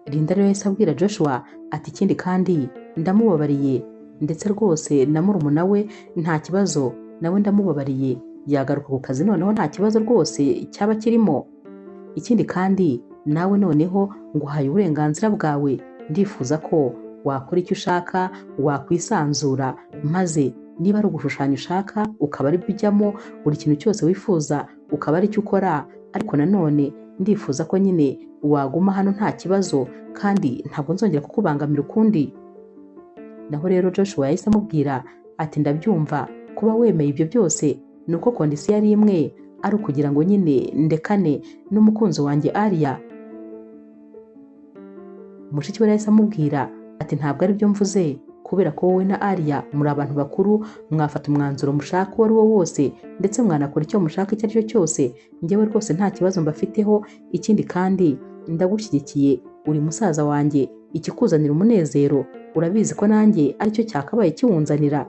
Linda rero yahise abwira Joshua ati ikindi kandi ndamubabariye ndetse rwose na murumuna we nta kibazo, nawe ndamubabariye, yagaruka ku kazi noneho nta kibazo rwose cyaba kirimo. Ikindi kandi nawe noneho nguhaye uburenganzira bwawe, ndifuza ko wakora icyo ushaka, wakwisanzura, maze niba ari ugushushanya ushaka ukaba ari byo ujyamo, buri kintu cyose wifuza ukaba ari cyo ukora, ariko nanone ndifuza ko nyine waguma hano nta kibazo kandi ntabwo nzongera kukubangamira ukundi. Naho rero Joshua yahise amubwira ati ndabyumva kuba wemeye ibyo byose ni uko kondisiyo ari imwe, ari ukugira ngo nyine ndekane n'umukunzi wanjye Aria. Mushiki we yahise amubwira ati ntabwo ari byo mvuze, kubera ko wowe na Aria muri abantu bakuru, mwafata umwanzuro mushaka uwo ari wo wose ndetse mwanakora icyo mushaka icyo ari cyo cyose, njyewe rwose nta kibazo mbafiteho. Ikindi kandi ndagushyigikiye, uri musaza wanjye, ikikuzanira umunezero urabizi ko nanjye aricyo cyakabaye kiwunzanira.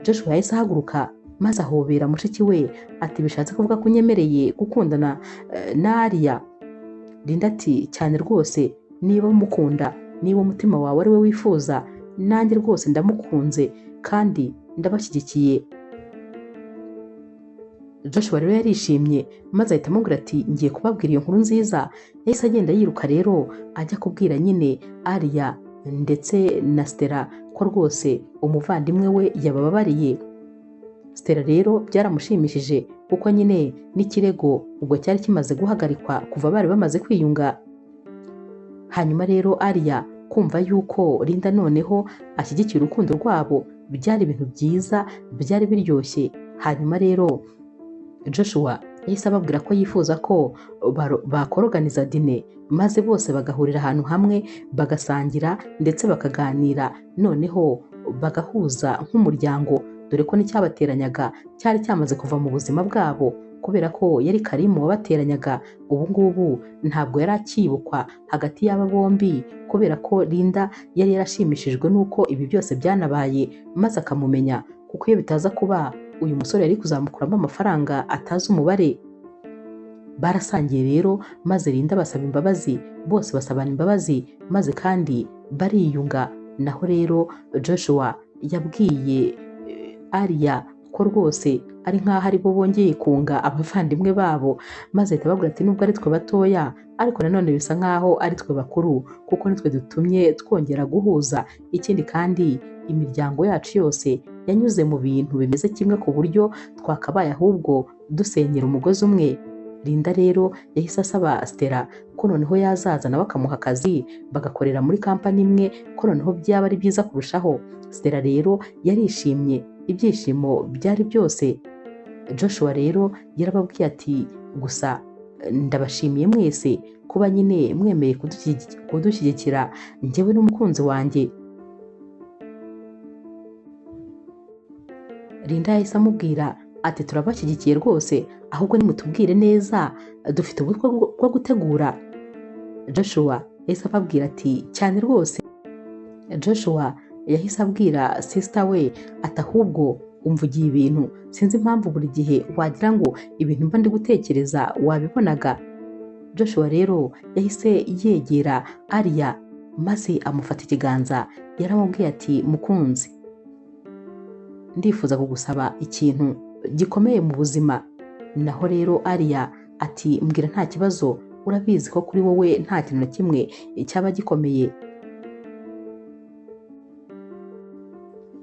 Joshua yahise ahaguruka maze ahobera mushiki we ati bishatse kuvuga ko unyemereye gukundana na Aria? Linda ati cyane rwose, niba umukunda, niba umutima wawe ari we wifuza, nanjye rwose ndamukunze kandi ndabashyigikiye. Joshua rero yarishimye maze ahita amubwira ati ngiye kubabwira iyo nkuru nziza. Yahise agenda yiruka rero ajya kubwira nyine Aria ndetse na Stella ko rwose umuvandimwe we yabababariye. Stella rero byaramushimishije kuko nyine n'ikirego ubwo cyari kimaze guhagarikwa kuva bari bamaze kwiyunga. Hanyuma rero Alia kumva yuko Linda noneho ashyigikiye urukundo rwabo byari ibintu byiza, byari biryoshye. Hanyuma rero Joshua yahise ababwira ko yifuza ko bakoroganiza dine, maze bose bagahurira ahantu hamwe bagasangira ndetse bakaganira, noneho bagahuza nk'umuryango, dore ko n'icyabateranyaga cyari cyamaze kuva mu buzima bwabo, kubera ko yari Karimu wabateranyaga. Ubu ngubu ntabwo yari akibukwa hagati y'aba bombi, kubera ko Linda yari yarashimishijwe n'uko ibi byose byanabaye maze akamumenya, kuko iyo bitaza kuba uyu musore yari kuzamukuramo amafaranga atazi umubare. Barasangiye rero maze Linda basaba imbabazi, bose basabana imbabazi, maze kandi bariyunga. Naho rero Joshua yabwiye Alia ko rwose ari nk'aho ari bo bongeye kunga abavandimwe babo, maze ahita ababwira ati nubwo ari twe batoya ariko nanone bisa nk'aho ari twe bakuru, kuko nitwe dutumye twongera guhuza. Ikindi kandi imiryango yacu yose yanyuze mu bintu bimeze kimwe, ku buryo twakabaye ahubwo dusenyera umugozi umwe. Linda rero yahise asaba Stella ko noneho yazaza nawe akamuha akazi bagakorera muri kampani imwe, ko noneho byaba ari byiza kurushaho. Stella rero yarishimye, ibyishimo byari byose. Joshua rero yarababwiye ati gusa ndabashimiye mwese kuba nyine mwemeye kudushyigikira njyewe n'umukunzi wanjye. Linda yahise amubwira ati turabashyigikiye rwose, ahubwo nimutubwire neza dufite ubukwe bwo gutegura. Joshua yahise ababwira ati cyane rwose. Joshua yahise abwira sister we ati ahubwo umvugiye ibintu, sinzi impamvu buri gihe wagira ngo ibintu mba ndi gutekereza wabibonaga. Joshua rero yahise yegera Alia maze amufata ikiganza, yaramubwiye ati mukunzi, ndifuza kugusaba ikintu gikomeye mu buzima. Naho rero Alia ati mbwira nta kibazo, urabizi ko kuri wowe nta kintu na kimwe cyaba gikomeye.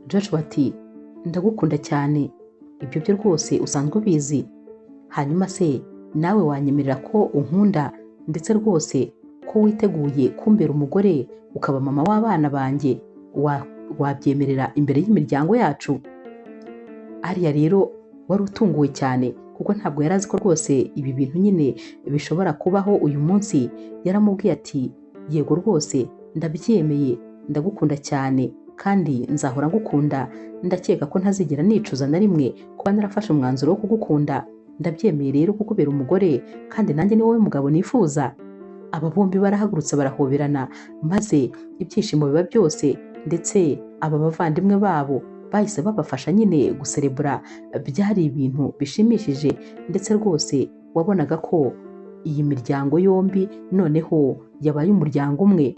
Joshua ati ndagukunda cyane, ibyo byo rwose usanzwe ubizi. Hanyuma se nawe wanyemerera ko unkunda ndetse rwose ko witeguye kumbera umugore ukaba mama w'abana banjye, wabyemerera imbere y'imiryango yacu? Alia rero wari utunguwe cyane, kuko ntabwo yari azi ko rwose ibi bintu nyine bishobora kubaho uyu munsi. Yaramubwiye ati yego rwose ndabyemeye, ndagukunda cyane kandi nzahora ngukunda, ndakeka ko ntazigera nicuza na rimwe kuba narafashe umwanzuro wo kugukunda. Ndabyemeye rero kukubera umugore, kandi nanjye ni wowe mugabo nifuza. Aba bombi barahagurutse barahoberana, maze ibyishimo biba byose, ndetse aba bavandimwe babo bahise babafasha nyine guserebura. Byari ibintu bishimishije, ndetse rwose wabonaga ko iyi miryango yombi noneho yabaye umuryango umwe.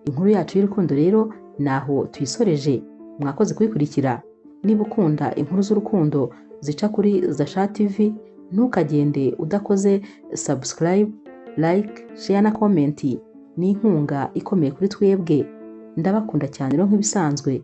Inkuru yacu y'urukundo rero naho tuyisoreje. Mwakoze kuyikurikira. Niba ukunda inkuru z'urukundo zica kuri Zasha TV, ntukagende udakoze subscribe, like, share na comment. Ni inkunga ikomeye kuri twebwe. Ndabakunda cyane rero nk'ibisanzwe.